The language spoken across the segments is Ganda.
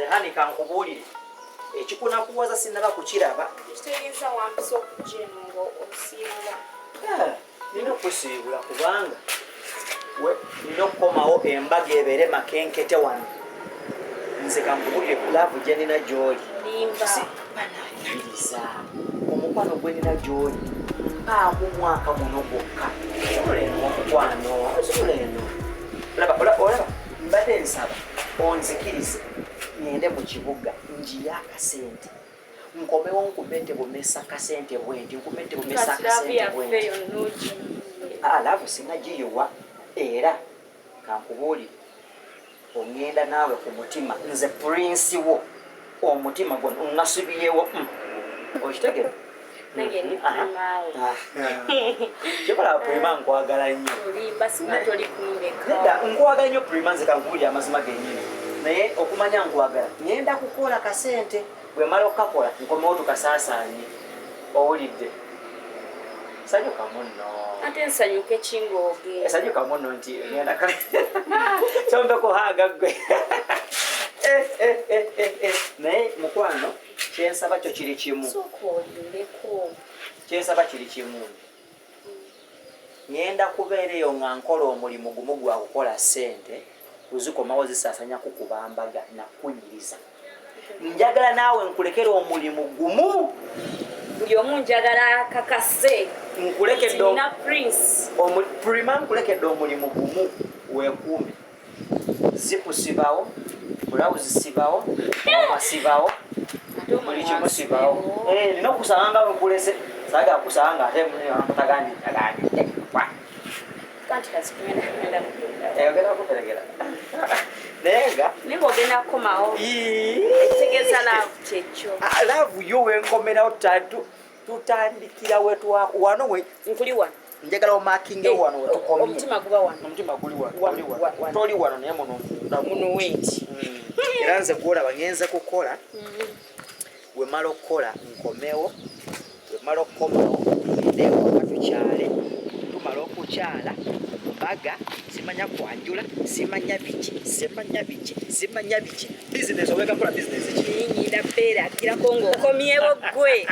Nze hani kankubuulire ekikunakuwaza sinnaba kukiraba. Kitegeeza wampisa okujja eno nga osiibula. Eh, nina okusiibula kubanga nina okukomawo embaga ebeere makenkete wano. Nze kankubuulire love gye nina gy'oli. Limba. Banayimiriza omukwano gwe nina gy'oli mpaako mwaka guno gwokka. Sobola eno omukwano, sobola eno. Olaba mbadde nsaba onzikirize ngende mu kibuga njiye akasente nkomewo nkumete bumesa kasente bwenti nkumete bumesa Kati love akasente yaffe bwenti. yonna ogiyiye. Ah, love sinagiyiwa era kankubuulire oŋŋenda naawe ku mutima nze prince wo omutima gwo ŋŋasibyewo okitegere. Nange ndi Aha. Prima wo. Kyobalaba Prima nkwagala nnyo. Olimba singa toli kundeka. Nedda nkwagala nnyo Prima nze kankubuulire amazima gennyini naye okumanya nkwagala ŋŋenda kukola kasente bwe mala okukakola nkomewo tukasaasaanye owulidde sanyuka munno. Ate nsanyuke ki ng'ogenda? Esanyuka muno nti ngenda kyombeko haaga ggwe. Eh, eh, eh, eh, eh. Naye mukwano kyensaba kyo kiri kimu. Sooka olindeko. Kyensaba kiri kimu ŋŋenda kubeera eyo nga nkola omulimu gumu gwa kukola ssente kuzikomawo zisaasanya kukuba mbaga nakunyiriza njagala naawe nkulekere omulimu gumu. Buli omu njagala akakase nkulekedde nina prince. Prima nkulekedde omulimu gumu weekuume zipu sibawo bulawuzi sibawo omwa sibawo Ate buli omumwa kimu sibawo. nsibewo. Eh, nina okusanga nga nkulese saagala kusanga nga ate tagandi tagandi. Kanti kazikugenda kugenda kugenda. Ogenda kuperekera naye nga Naye ng'ogenda kukomawo. Ekitegeeza love kyekyo. Ah, love yo wenkomerawo tutandikira wetwa wano we Nkuli wano. Njagala omakinge wano wetukomye. Omutima guba wano. Omutima guli wano. Wano, Toli wano. wano. Toli wano naye muno munda. Muno wenti. Era nze gwolaba ngenze kukola wemala okukola nkomewo wemala okukomawo ngende ewaka tukyale tumala okukyala mbaga simanya kwanjula simanya biki simanya biki simanya biki bizinesi obeka kola bizinesi ki. Nyinda beeragirako ng'okomyewo ggwe.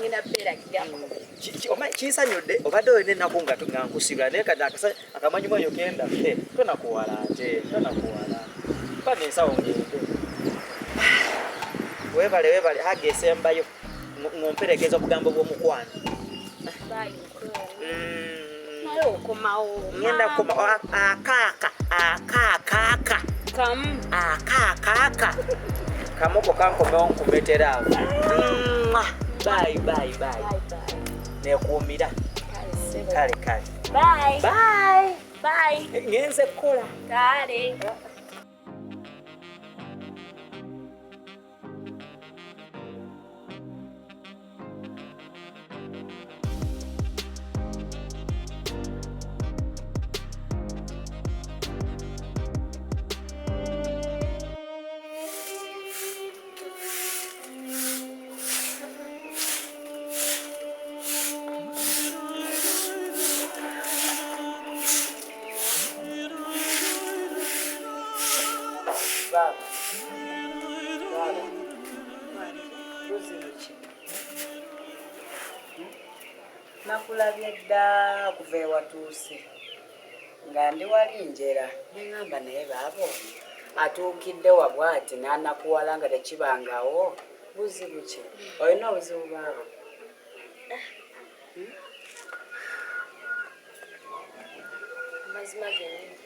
Ngenda beeragirako. Kinsanyudde obadde olina ennaku nga nga nkusibula naye kati akamanyimanyo kenda ffe tonakuwala ate tonakuwala mpa nensawo ngende webale webale haga esembayo ng'omperekeza obugambo bw'omukwano. Bye, mukwano. Naye okomawo. Ngenda kukoma akaaka akaakaaka. Kamu. Akaakaaka kamoko kankomewo nkumetera awo. Mwah. Bye bye bye. Bye bye. Nekuumira. Kale ssebo. Kale kale. Bye. Bye. Bye. Ngenze kukola. Kale. Baba. Baba. Buzibu ki? Nakulabye dda okuva ewatuuse nga ndi wali njera neŋŋamba naye baaba ono atuukidde wa bw'ati n'anakuwala nga tekibangawo. Buzibu ki? Olina obuzibu baaba? Amazima gennyini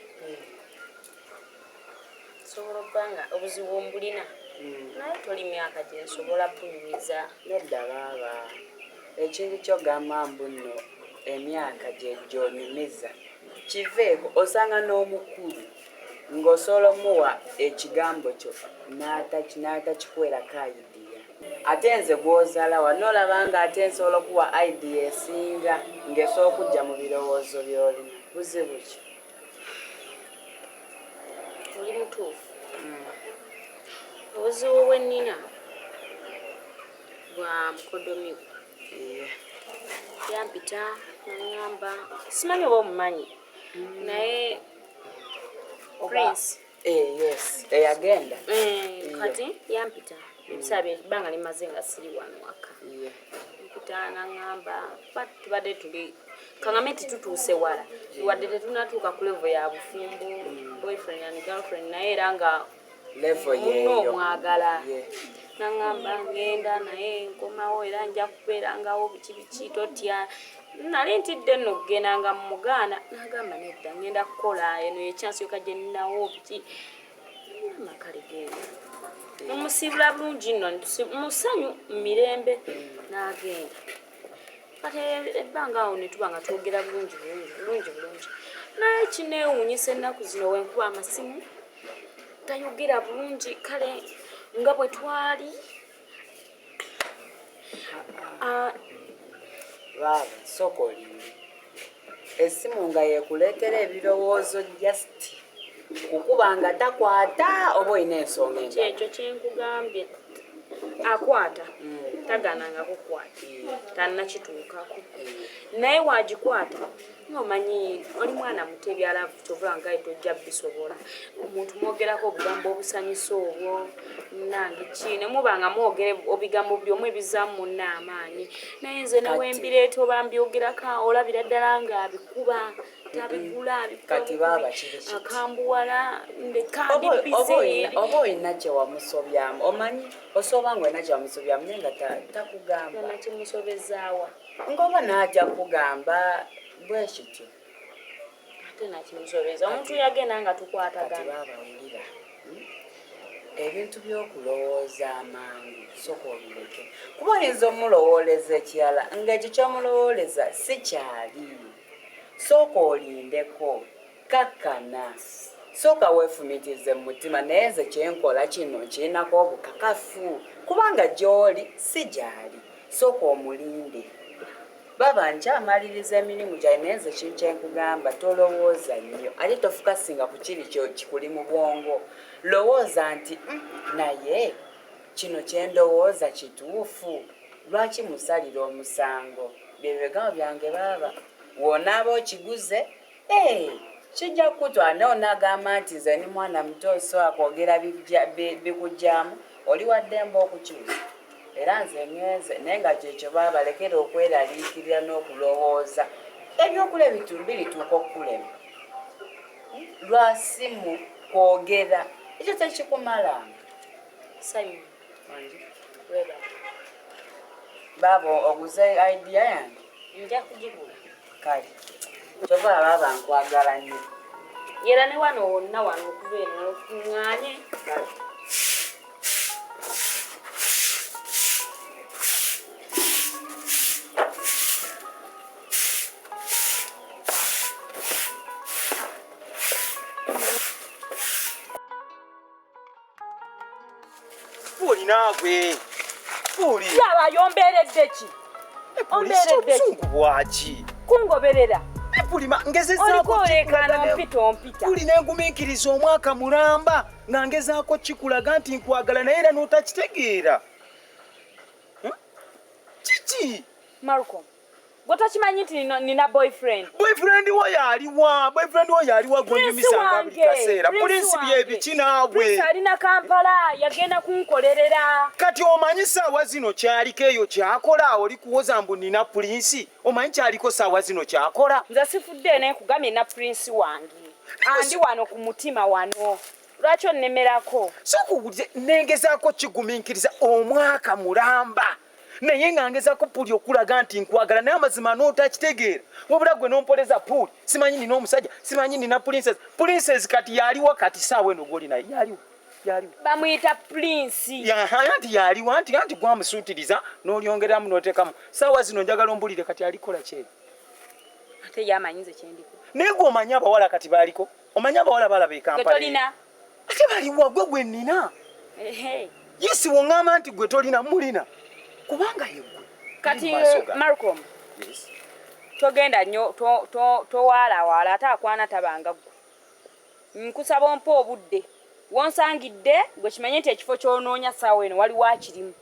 nsobola okuba nga obuzibu mbulina naye toli myaka gye nsobola bunyumiza. Nedda baaba, ekintu kyogamba mbu nno emyaka gye gyonyumiza kiveeko osanga n'omukulu ng'osobola omuwa ekigambo kyo n'atakikuweerako idea ate nze gw'ozaala wano olaba nga ate nsobola okuwa idea esinga ng'esobola okujja mu birowoozo by'olina. Buzibu ki? Oli mutuufu. Obuzibu bwe nnina bwa mukodomi we. Yampita naŋŋamba simanyi oba omumanyi naye Prince. Eh, yes eyagenda. Eh, kati yampita ebiseera bye ebbanga limaze nga siri wano waka. Mpita naŋŋamba tubadde tuli kaŋŋambe nti tutuuse wala, wadde tetunatuuka ku level ya bufumbo, boyfriend and girlfriend, naye era nga level munno yeeyo. Omwagala. Naŋŋamba ŋŋenda naye nkomawo era nja kubeerangawo biki biki, totya. Nali ntidde nno okugenda nga mugaana, nagamba nedda, ŋŋenda kukola, eno ye chance yokka gye nninawo, biki. Ngamba kale genda. Mumusiibula bulungi nno, mu ssanyu, mu mirembe, n'agenda. Kati ebbanga awo ne tuba nga twogera bulungi bulungi bulungi bulungi, naye kineewuunyisa ennaku zino wenkuba amasimu tayogera bulungi, kale nga bwe twali. Ah, Baaba, sooka olinde. Essimu nga yekuleetera ebirowoozo just kukuba nga takwata, oba olina ensonga endala? Kyekyo kyenkugambye, akwata, tagananga kukwata, tannakituukako, naye wagikwata ngaomanyi oli mwana muto, ebyalavu kyovula nga tojja bisobola. Omuntu mwogerako obugambo obusanyusa obwo nange ki, ne muba nga mwogere obigambo buli omu ebizaamu munna amaanyi, naye nze newembireeta oba mbyogerako olabira ddala nga abikuba tabigula, abikuba. Kati baaba kiri kiti. Akambuwala ndeka ndi Oba busy. Oba olina kyewamusobyamu, omanyi osobola nga olina kyewamusobyamu naye nga takugamba. Nakimusobezaawa? Ngaoba n'ajja kugamba bwe kityo. Ate nakimusobeza omuntu yagenda nga Kati tukwatagana. Baabawulira, Ebintu by'okulowooza amangu soka obireke, kuba oyinza omulowooleza ekirala ng'ekyo kyomulowooleza si kyali. Sooka olindeko, kakkana, sooka weefumitirize mu mutima, naye nze kyenkola kino kirinako obukakafu, kubanga gy'oli si gyali. Sooka omulinde. Baba nkyamaliriza emirimu gyange, naye nze kintu kyenkugamba, tolowooza nnyo ate tofukasinga ku kiri kikuli mu bwongo. Lowooza nti, naye kino kyendowooza kituufu? Lwaki musalira omusango?" Bye bigambo byange baaba. Wonaaba okiguze, ee, kijja kukutwala, naye onaagamba nti nze ni mwana muto osobola kwogera bikugyamu, oli waddembe okukyusa. Era nze ŋŋenze, naye nga kyekyo baabalekera okweraliikirira n'okulowooza ebyokulya birituuka okukulema lwasimu kwogera, ekyo tekikumalanga. Simon, webale. Baaba, oguze idea yange? Nja kugigula. Kale kyova baaba nkwagala nnyo. Era ne wano wonna wano okuva eno okuŋŋaanye. Puli naagwe Puli. Yaba yombeeredde ki? Ombeeredde ki? Obusungu bwaki? Kungoberera. Puli ma ngezezaako Oliko oleekaana kikulaga ompita ompita. Puli, nengumiikiriza omwaka mulamba nga ngezaako kikulaga nti nkwagala, naye era n'otakitegeera. Kiki? Malcolm, gwe tokimanyi nti nina boyfriend? Boyfriend wo yaliwa? Boyfriend wo yaliwa? Gwonyumisanga buli kaseera. Prince Prince wange. byebiki naawe? Prince alina Kampala, yagenda kunkolerera. Kati omanyi saawa zino kyaliko eyo kyakola? Oli kuwoza mbu nina Prince, omanyi kyaliko saawa zino kyakola? Nze sifudde, naye nkugambye na Prince wange andi wano ku mutima wano, lwaki onnemerako? Sokuwulize, nengezaako kigumiikiriza omwaka mulamba, naye nga ngezaako Puli okulaga nti nkwagala, naye amazima n'otakitegeera. Wabula gwe nompoleza Puli, simanyi nina omusajja, simanyi nina princess. Princess kati yaliwa? Kati saawa eno gwoli naye yaliwa? Yaliwa? Bamuyita Prince. Anti yaliwa? Anti gwamusuutiriza n'olyongeramu n'oteekamu. Saawa zino njagala ombulire, kati alikola kyeyo? Ate yamanyi nze kyendiko. Naye gwe omanyi abawala kati baliko, omanyi abawala balaba Gwe ekampala. tolina? Ate baliwa gwe gwe nina? Ehe. Yesi, woŋŋamba nti gwe tolina, mulina, kubanga yeggwe Kati Mu maaso gange. Malcolm, Yes. togenda nnyo, towaalawaala ate akwana tabanga ggwe. Nkusaba ompa obudde. Wonsangidde gwe kimanye nti ekifo ky'onoonya ssaawa eno waliwo akirimu.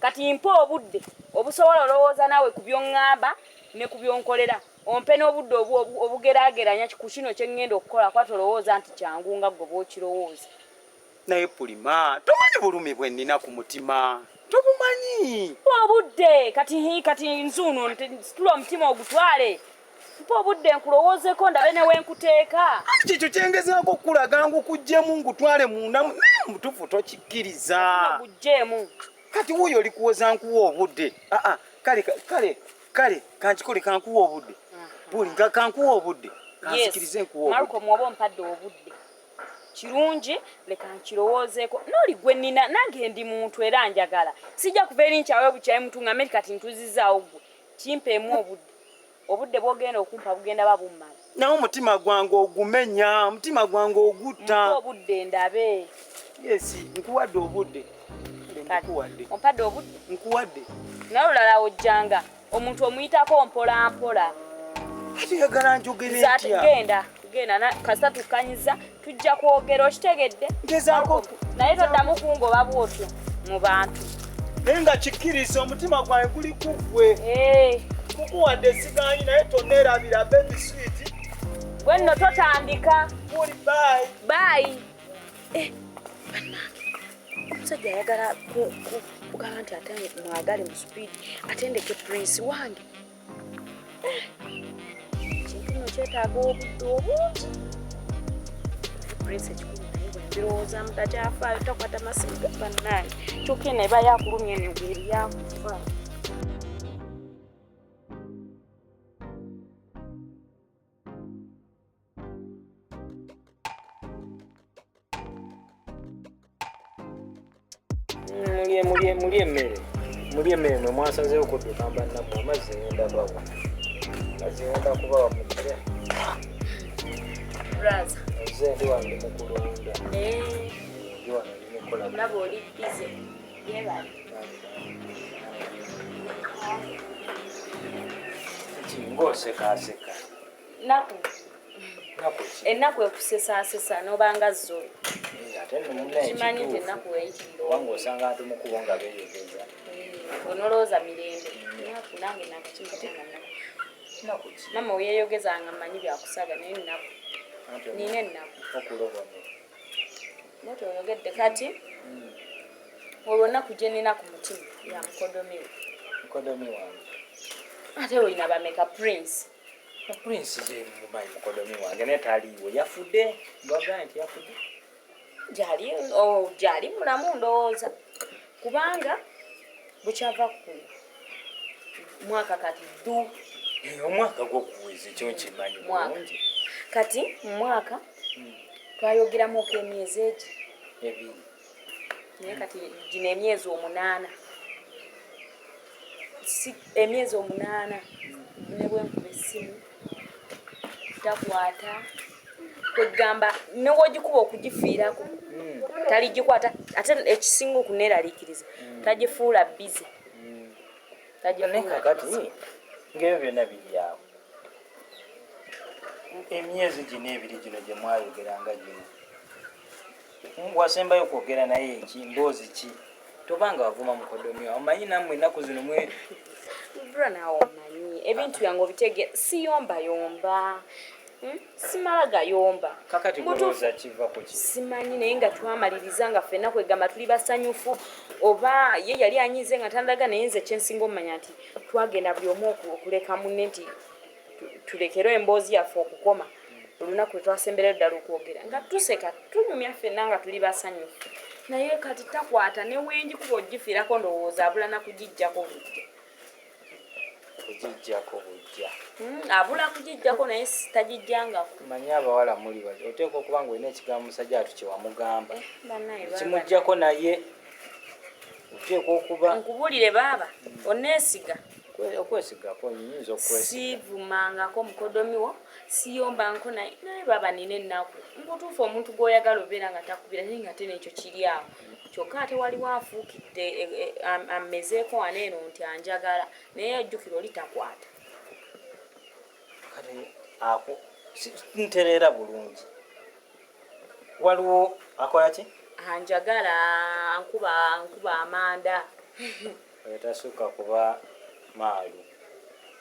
Kati mpa obudde obusobola olowooza naawe ku by'oŋŋamba. Ne ku byonkolera ompe n'obudde obugeraageranya ku kino kye ŋŋenda okukola, kuba tolowooza nti kyangu nga ggwe bw'okirowooza. Naye Pulima, tomanyi bulumi bwe nnina ku mutima, tobumanyi. Obudde kati kati nzuuno situla omutima ogutwale, mpa obudde nkulowoozeko ndabe ne wenkuteeka. Kikyo kyengezaako okukulaga, ngukuggyemu ngutwale mundamu, naye mutuufu tokikkiriza. Guggyemu. Kati wuuyo oli kuwoza nkuwa obudde. Aa, kale kale kale kankikole, kankuwa obudde Puli, kankuwa obudde, kanzikirize nkuwa obudde. Malcolm, oba ompadde obudde kirungi, leka nkirowoozeeko. Nooli gwe nnina, nange ndi muntu era njagala, sijja kuva eri nkyawe bukyayi muntu nga meri kati ntuzizaawo gwe. Kimpeemu obudde, obudde bwogenda okumpa bugenda babummala. Naye omutima gwange ogumenya, omutima gwange ogutta. Mpa obudde ndabe. Yes, nkuwadde obudde. Nkuwadde. Ompadde obudde? Nkuwadde. Naye olulala ojjanga omuntu omuyitako mpola mpola. Ate oyagala njogere ntya? Genda genda, kasita tukkanyiza tujja kwogera, okitegedde? Ngezaako. Naye toddamu kungoba bwotyo mu bantu. Naye nga kikkiriza, omutima gwange guli ku ggwe. Kukuwadde siganyi, naye toneerabira, baby sweet. Gwe nno totandika. Puli, bye. Bye. Bannange, omusajja ayagala kugamba nti ate mwagale mu speed, ate ndeke Prince wange. Kintu nno kyetaaga obudde obungi. Prince ekikulu, naye bwe mbirowoozamu takyafaayo, takwata masimu. Bannange, kyokka eno eba yakulumya, eno eri yakufa. Mulye, mulye, mulye emmere, mulye emmere. Mwe mwasazeewo kudduka bannammwe. Amazzi ngenda bawa, amazzi ngenda kubawa, mugire. Braza. Nze ndi wano, ndi mukulonda, ndi wano ndi mukola. Ndaba oli busy. Yebale. Ki ng'osekaaseka? Naku. Naku ki? Ennaku ekusesaasesa n'obanga zolo. Ate nno munnaye. Kimanyi nti Kituufu. ennaku eyitirira. Kubanga osanga abantu mukubo nga beeyogeza. Onolowooza mirembe. Naku nange nakakimbatanga naku. Naku ki? Mama weeyogezanga mmanyi byakusaga, naye ennaku. Anti Nina ennaku. Okulobone. Naye toyogedde kati olwo nnaku gye nnina ku mutima ya mukodomiwo. Mukodomi wange? Ate olina bameka, Prince? Prince ye mumanyi, mukodomi wange, naye taliiwo, yafudde. Mbagambye nti yafudde. Gyali, oh, gyali mulamu ndowooza, kubanga bukyava ku mwaka kati ddu. Eh, omwaka gwokuweza ekyo nkimanyi. Mwaka. Bulungi. Kati mu mwaka twayogeramuko emyezi egi 2. Naye kati gino emyezi 8, si emyezi 8, ne bwenkuba essimu takwata. Kwegamba newogikuba okugifiirako taligikwata. Ate ekisinga okuneeraliikiriza, tagifuula busy. Naye kakati ngaebyo byonna biri awo, emyezi gino 2 gino gye mwayogeranga gino, wasembayo kwogera naye ki? Mboozi ki? Tobanga wavuma mukodomi, omanyi nammwe ennaku zino mwe Bra, naawe omanyi ebintu byange obitege, siyombayomba. Simala gayomba. Kakati Mutuufu. golowooza kiva ku ki? Simanyi, naye nga twamaliriza nga ffenna kwegamba tuli basanyufu, oba ye yali anyize nga tandaga. Naye nze kyensinga omumanya nti twagenda buli omu okuleka munne nti tulekere emboozi yaffe okukoma. Olunaku lwe twasemberayo ddala okwogera nga tuseka, tunyumya ffenna nga tuli basanyufu, naye kati takwata. Newenjikuba ogifiirako, ndowooza abula na kugijjako bujja. Kugijjako bujja? Abula kugijjako, naye tagijjangako. Manyi abawala muli bali, oteekwa okuba nga olina ekigambo musajja atu kyewamugamba Bannaye, baaba. kimuggyako, naye oteekwa okuba Nkubuulire baaba, oneesiga? Okwesigako nyinza okwesiga. Sivumangako mukodomiwo, siyombanko naye, naye baaba nina ennaku. Mubutuufu omuntu gw'oyagala obeera nga takubira, naye nga ate n'ekyo kiri awo. Kyokka ate waliwo afuukidde ammezeeko wano eno nti anjagala, naye ojjukira oli takwata. Kati ako ntereera bulungi, waliwo akola ki? Anjagala, ankuba ankuba amanda. Oyo tasukka kuba maalu.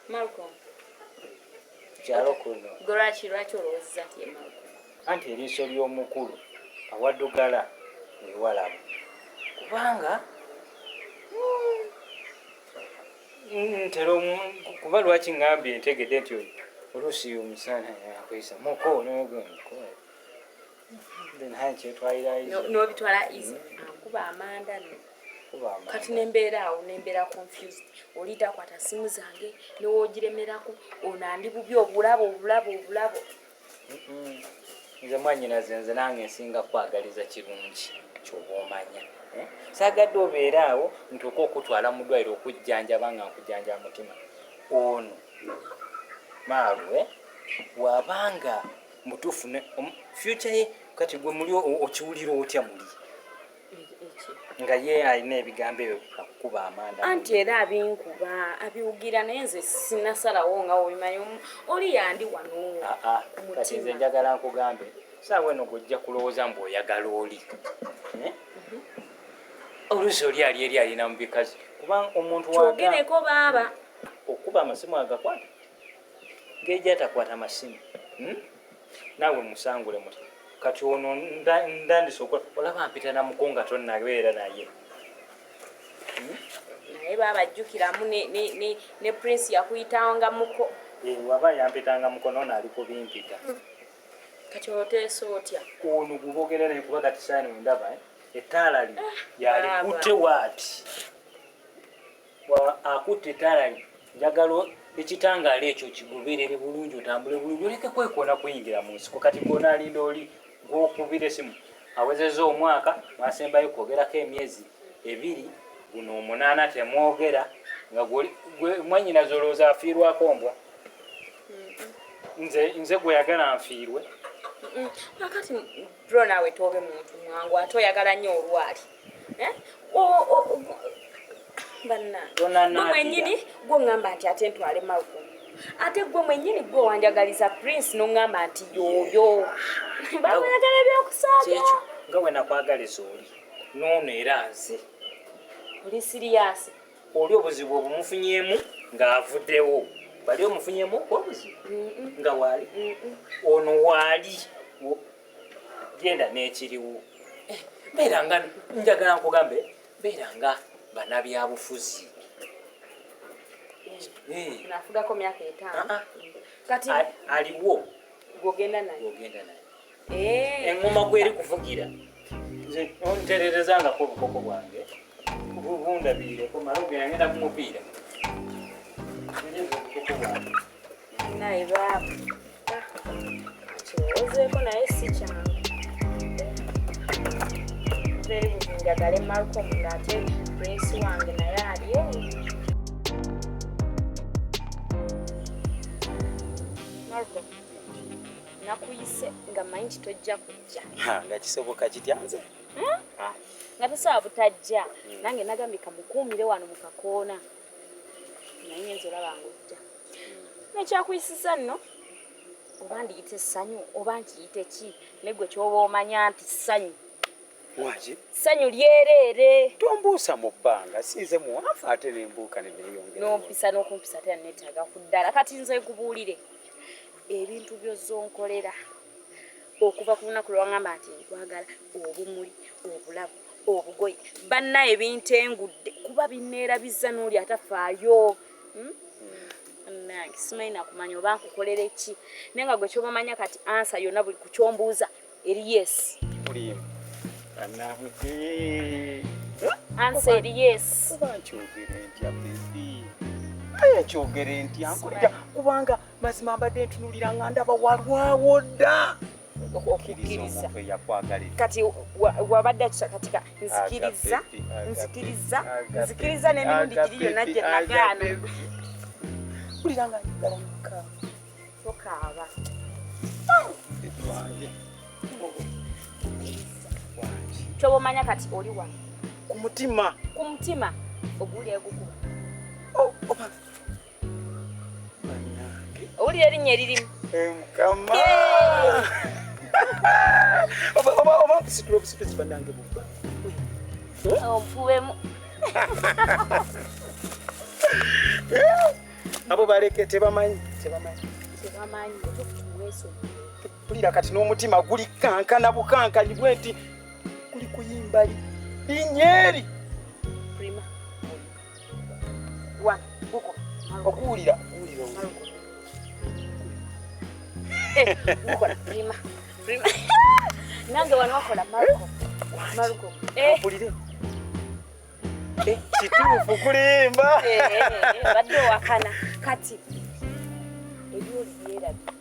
Malcolm. Kyalo kuno. Gwe lwaki olowooza nti ye Malcolm? Anti eriiso ly'omukulu awaddugala wewalaba, kubanga ntera kuba lwaki ngambye ntegedde nti oluusi omusana akwisa muko kyetwalira n'obitwala easy. Ankuba amanda nno. Kati nembeera awo, nembeera confused. Oli takwata simu zange, newoogiremerako ono andi bubi, obulabo obulabo obulabo. Nze mwanyinaze, nze nange nsinga kwagaliza kirungi, kyoba omanya. Saagadde obeere awo ntuuke okutwala mu ddwaliro okujjanjaba nga nkujjanja mutima. Ono maalwe wabanga mutuufu future ye kati gwe muli okiwulira otya muli nga ye alina ebigambo ebyo akukuba amanda? Anti era abinkuba, abiwugira, naye nze sinasalawo nga obimanyi oli yandi wano. Kati nze njagala nkugambe, saawa eno gojja kulowooza mbu oyagala oli, oluusi oli ali eri alina mu bikazi, kubanga omuntu kyogereko baaba. Okuba amasimu agakwata ngeri gyatakwata masimu, naawe musangule muti kati ono ndandise okola olaba mpita namuko nga tonnabeera naye. Naye baabajjukiramu ne Prince yakuyitanga muko. Waba yampitanga muko, noono ali kubimpita. Kati oteesa otya? Ono gubogera naye, kuba kati saani ndaba ettaala li yalikutte waati akutte ettaala li, njagala ekitangaala ekyo kigoberere bulungi, otambule bulungi, oleke kwekoona kuyingira mu nsiko. Kati gwonaalinda oli gwokubira esimu awezezza omwaka, mwasembayo kwogerako emyezi 2, guno 8 temwogera, nga mwanyinaze olowooza afiirwako mbwa? Nze gweyagala nfiirwe. Akati bro, naawe toobe muntu mwangu, ate oyagala nnyo olwali. Bannange, mwenyini gwe oŋŋamba nti ate ntwale Malcolm, ate gwe mwenyini gwe wanjagaliza Prince n'oŋŋamba nti yoyo babayagala ebyokusaaga. Nga bwe nakwagaliza oli noono, era nze. Oli serious? Oli obuzibu obumufunyeemu ng'avuddewo, bali omufunyeemu obuzibu nga waali ono waali genda n'ekiriwo. Beera nga njagala nkugambe, beera nga bannabyabufuzi. Nafugako myaka 5 kati. Aliwo. Gwogenda naye. Gwogenda naye. Eŋŋoma gweri kuvugira, nze ntererezangako obukoko bwange bundabireko, mala ogenda ngenda ku mupiira, ntereza obukoko bwange. Naye baaba kirowoozeeko, naye si kyangu. Very buzi njagale Malcolm ng'ate Prince wange naye ali eyo. Malcolm, nakuyise nga mmanyi nti tojja kujja. Nga kisoboka kitya nze? Nga tosobola butajja. Nange nagambye kamukuumire wano mu kakoona, naye ngenza olaba ng'ojja. Nekyakuyisiza nno, oba ndiyite essanyu oba nkiyite ki, ne gwe kyoba omanya nti ssanyu. Waki? Ssanyu lyereere. Tombuusa mu bbanga, sinze muwanvu ate nembuuka neneyongera. N'ompisa n'okumpisa ate neetaaga ku ddala. Kati nze nkubuulire ebintu by'ozonkolera okuva ku lunaku lwaŋŋamba nti nkwagala: obumuli, obulabu, obugoye, bannaye bintengudde kuba binneerabiza n'oli atafaayo. Nange simanyi nakumanya oba nkukolere ki, naye nga gwe kyobamanya kati answer yonna buli ku kyombuuza eri yes. Mulimu anange. Answer eri yes. Oba nkyogere ntya, baby? Aye nkyogere ntya, nkolera kubanga mazima mbadde ntunulira nga ndaba walwawo dda okukkiriza Okukkiriza. Omuntu eyakwagalira. Kati wabadde akisa katika nzikiriza, nzikiriza, nzikiriza n'emirundi giri yonna gye nagaana. Mpulira nga njagala muka. Tokaaba. Wange. Wange. Kyoba omanya kati oli wano. Ku mutima. Ku mutima oguwulira egukuba. Oh, oba bannange. Owulira erinnya eririmu. Mukama, oba oba oba nkusitula obusituzi, bannange, bubba. Onfuwemu. Abo baleke, tebamanyi, tebamanyi. Tebamanyi mutuufu tumwesonyiwe. Mpulira kati n'omutima guli kankana bukankanyi bwe nti guli kuyimba linnya eri. Prima. One, guko. Okuwulira, okuwulira. Eh, gukola prima. Prima. Nange wano wakola Marco. Marco. Eh. Mpulire. Eh, kituufu kulimba. Eh, eh, badde owakana. Kati ebyoli byerabye.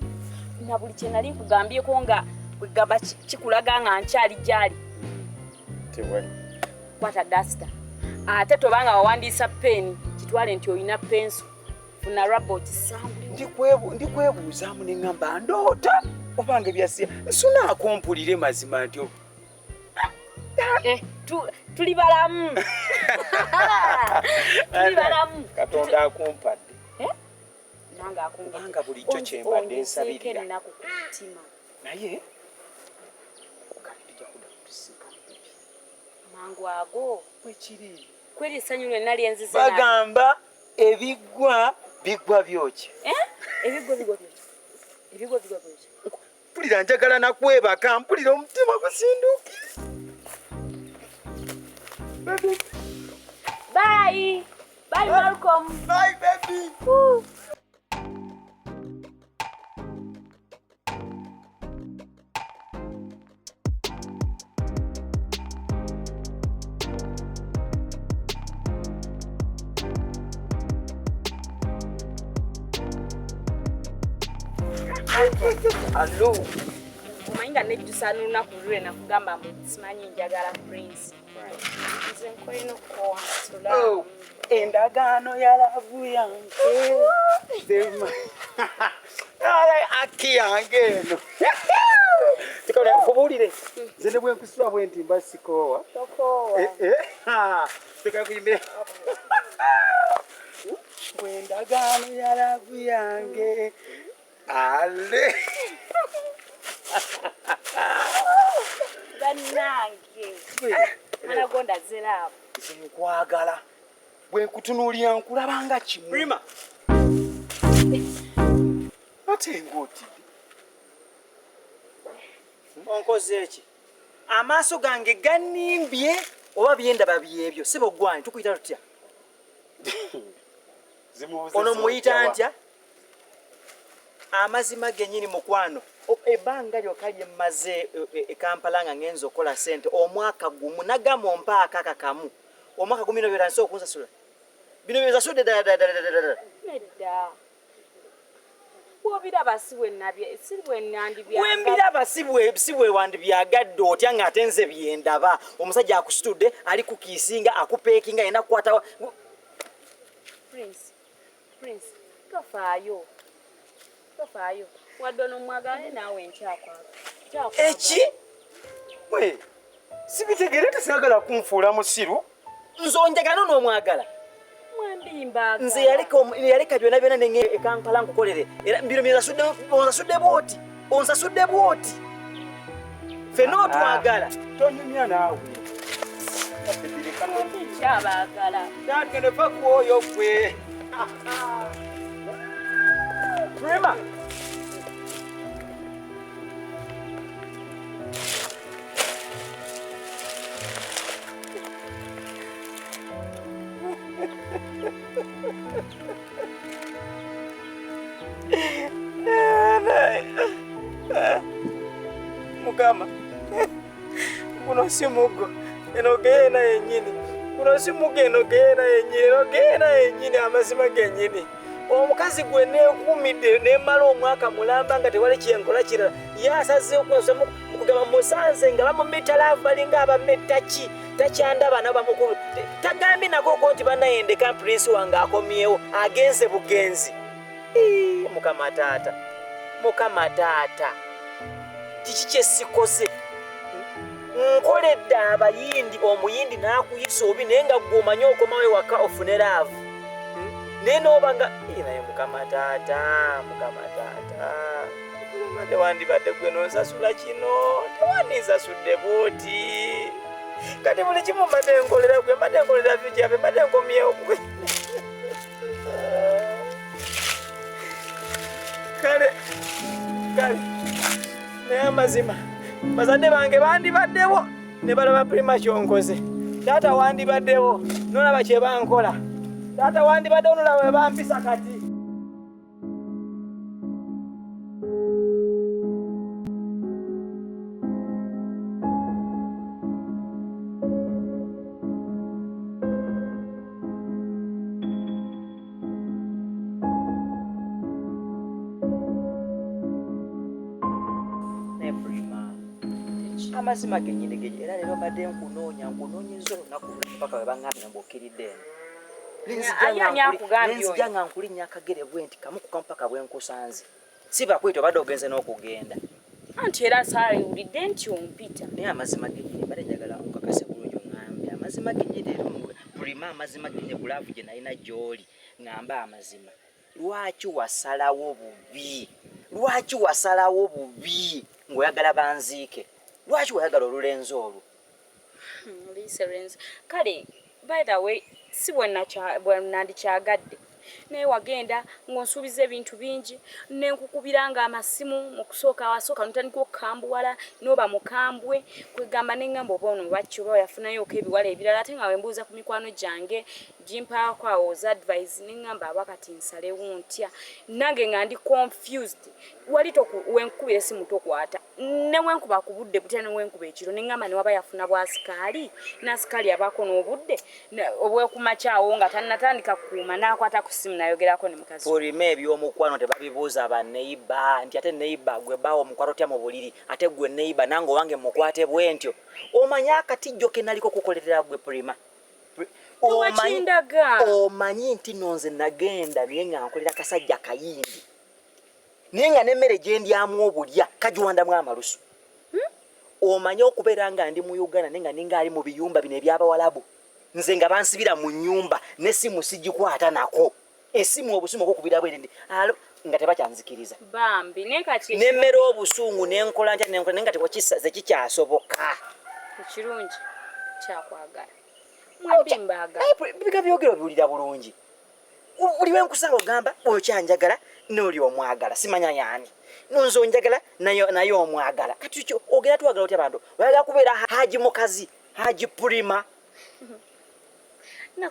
Na buli kye nali nkugambyeko nga kwegamba kikulaga nga nkyali gyali. Tewali. Kwata duster. Ate tobanga wawandiisa peni kitwale nti olina penso. Funa rubber okisangule. Ndikwebuuzaamu ne ŋŋamba ndoota obanga ebyasiya nsunaako mpulire mazima nti Tuli balamu. Tuli balamu. Katonda akumpadde. Nange akumpadde. Kubanga bulijjo kye mbadde nsabirira. Ennaku ku mutima. Naye kale tujja kudda kutusisinkana pipi. Mangu ago. Bwe kiri. Kweri essanyu lyonna lye nzize nalyo. Bagamba ebiggwa biggwa byokya. Ebiggwa biggwa byokya. Ebiggwa biggwa byokya. Mpulira njagala nakwebaka, mpulira omutima gusinduukira. Baby. Bye. Bye, Malcolm. Bye, baby. Woo. Hello. Omanyi nga nejjusa n'olunaku lwe nakugamba mbu simanyi njagala Prince. Nze nkolina okuwansula. Oh, endagaano ya laavu yange. Aki yange eno. Tikole nkubuulire. Nze ne bwe nkusula bwe nti mba sikoowa. Tokoowa. Teka kuyimbira. Endagaano ya laavu yange. Ale. Bannange. Mwana zeraawo. Nze nkwagala. Bwe nkutunuulira nkulaba nga kimu. Prima. Ate ng'otidde. Onkoze eki? Amaaso gange gannimbye oba byendaba byebyo. Si bogwanyi tukuyita tutya? Ono muyita ntya? Amazima gennyini mukwano. Ebbanga lyokka lye mmaze e Kampala nga ngenze okukola ssente omwaka gumu nagamba ompa akaka kamu. Omwaka gumu bino byonna nsobola okunsasula. Bino bye nsasudde ddala ddala ddala ddala ddala. Nedda. Bw'obiraba si bwe nabye, si bwe nandibyagadde. Bwe mbiraba si bwe wandibyagadde otya ng'ate nze bye ndaba. Omusajja akusitudde, ali kukiisinga, akupeekinga, yenna akukwata. Prince, Prince, tofaayo. Tofaayo. Wadde ono mwagala naawe nkyakwagala. Eki? We, sibitegere tesaagala kunfuula musiru. Nze onjagala n'omwagala. Mwembi mbaagala. Nze yaleka byonna byonna ne e Kampala nkukolere. Era bino onsasudde bw'oti. Onsasudde bw'oti. Ffenna otwagala. Tonyumya naawe. Mwembi nkyabaagala. Tugende fa ku oyo gwe. Prima. Mukama, guno si muggo, eno geena yennyini. Guno si muggo, eno geena yennyini, eno geena yennyini, amazima gennyini. Omukazi gwe neekuumidde ne mmala omwaka mulamba nga tewali kyenkola kirala. Ye asazeewo okunsusa mukugamba musanze nga bamumetta laavu balinga abametta ki. Takyandaba nabo bamukulu. Tagambye nako nti bannaye ndeka Prince wange akomyewo, agenze bugenzi. Mukama taata, Mukama taata. Kiki kye sikoze? Nkoledde abayindi, omuyindi n'akuyisa obi naye nga ggwe omanyi okomawo ewaka ofune laavu. Naye n'oba nga naye Mukama taata, Mukama taata. Tewandibadde gwe n'onsasula kino, tewandinsasudde bw'oti. Kati buli kimu mbadde nkolera gwe, mbadde nkolera future yaffe, mbadde nkomyewo gwe. Kale kale, naye amazima bazadde bange bandibaddewo ne balaba Prima kyonkoze. Taata wandibaddewo nolaba kye bankola. Taata wandibaddewo nolaba bwe bampisa kati. Amazima gennyini gennyini era leero mbadde nkunoonyeza olunaku paka we baŋŋambye mbu okkiridde eno. Nenzija nga nkulinnya akagere bwe nti kamu ku kamu paka bwe nkusanze. Si bakwita obadde ogenze n'okugenda. Anti era saaliwulidde nti ompita. Naye amazima gennyini mbadde njagala onkakase bulungi oŋŋambe amazima gennyini leero Prima amazima gennyini ku laavu gye nalina gy'oli ŋŋambe amazima. Lwaki wasalawo bubi? Lwaki wasalawo bubi ng'oyagala banziike? Lwaki wayagala olulenzi olwo? Kale by the way si bwe nandikyagadde, naye wagenda ng'onsuubiza ebintu bingi ne nkukubiranga amasimu. Mu kusooka wasooka notandika okukambuwala n'oba mukambwe, kwegamba ne ŋŋamba oba ono baki oba yafunayoko ebiwala ebirala, ate nga wembuuza ku mikwano gyange gimpaako awo advice ne ŋŋamba aba kati nsalewo ntya, nange nga ndi confused. Wali wenkukubira essimu tokwata, ne wenkuba ku budde butya ne wenkuba ekiro, ne ŋŋamba ne waba yafuna bwasikaali n'asikaali abaako n'obudde obwekumakyawo nga tannatandika kukuuma n'akwata ku ssimu n'ayogerako ne mukazi. Olima eby'omukwano tebabibuuza baneiba nti ate neiba gwe bbaawo omukwata otya mu buliri, ate gwe neiba nange owange mukwate bwe ntyo. Omanyi akatijjo ke naliko kukolerera gwe Prima? Omanyi nti nno nze nagenda naye nga nkolera kasajja kayindi, naye nga n'emmere gye ndyamu obulya kagiwandamu amalusu. Omanyi okubeera nga ndi mu Uganda naye nga ninga ali mu biyumba bino eby'Abawalabu, nze nga bansibira mu nnyumba n'essimu sigikwata nako, essimu obusimu obwokubira bwere ndi alo nga tebakyanzikiriza. Bambi naye kati nemmere obusungu nenkola ntya nenkola naye nga tekikyasoboka. Ekirungi kyakwagala mwembi mbaagala. Biga byogera obiwulira bulungi. Buli lwe nkusanga ogamba okyanjagala n'oli omwagala simanya yaani, nonze onjagala naye omwagala. Kati kyo ogenda twagala otya bantu? Oyagala kubeera Haji mukazi, Haji Prima.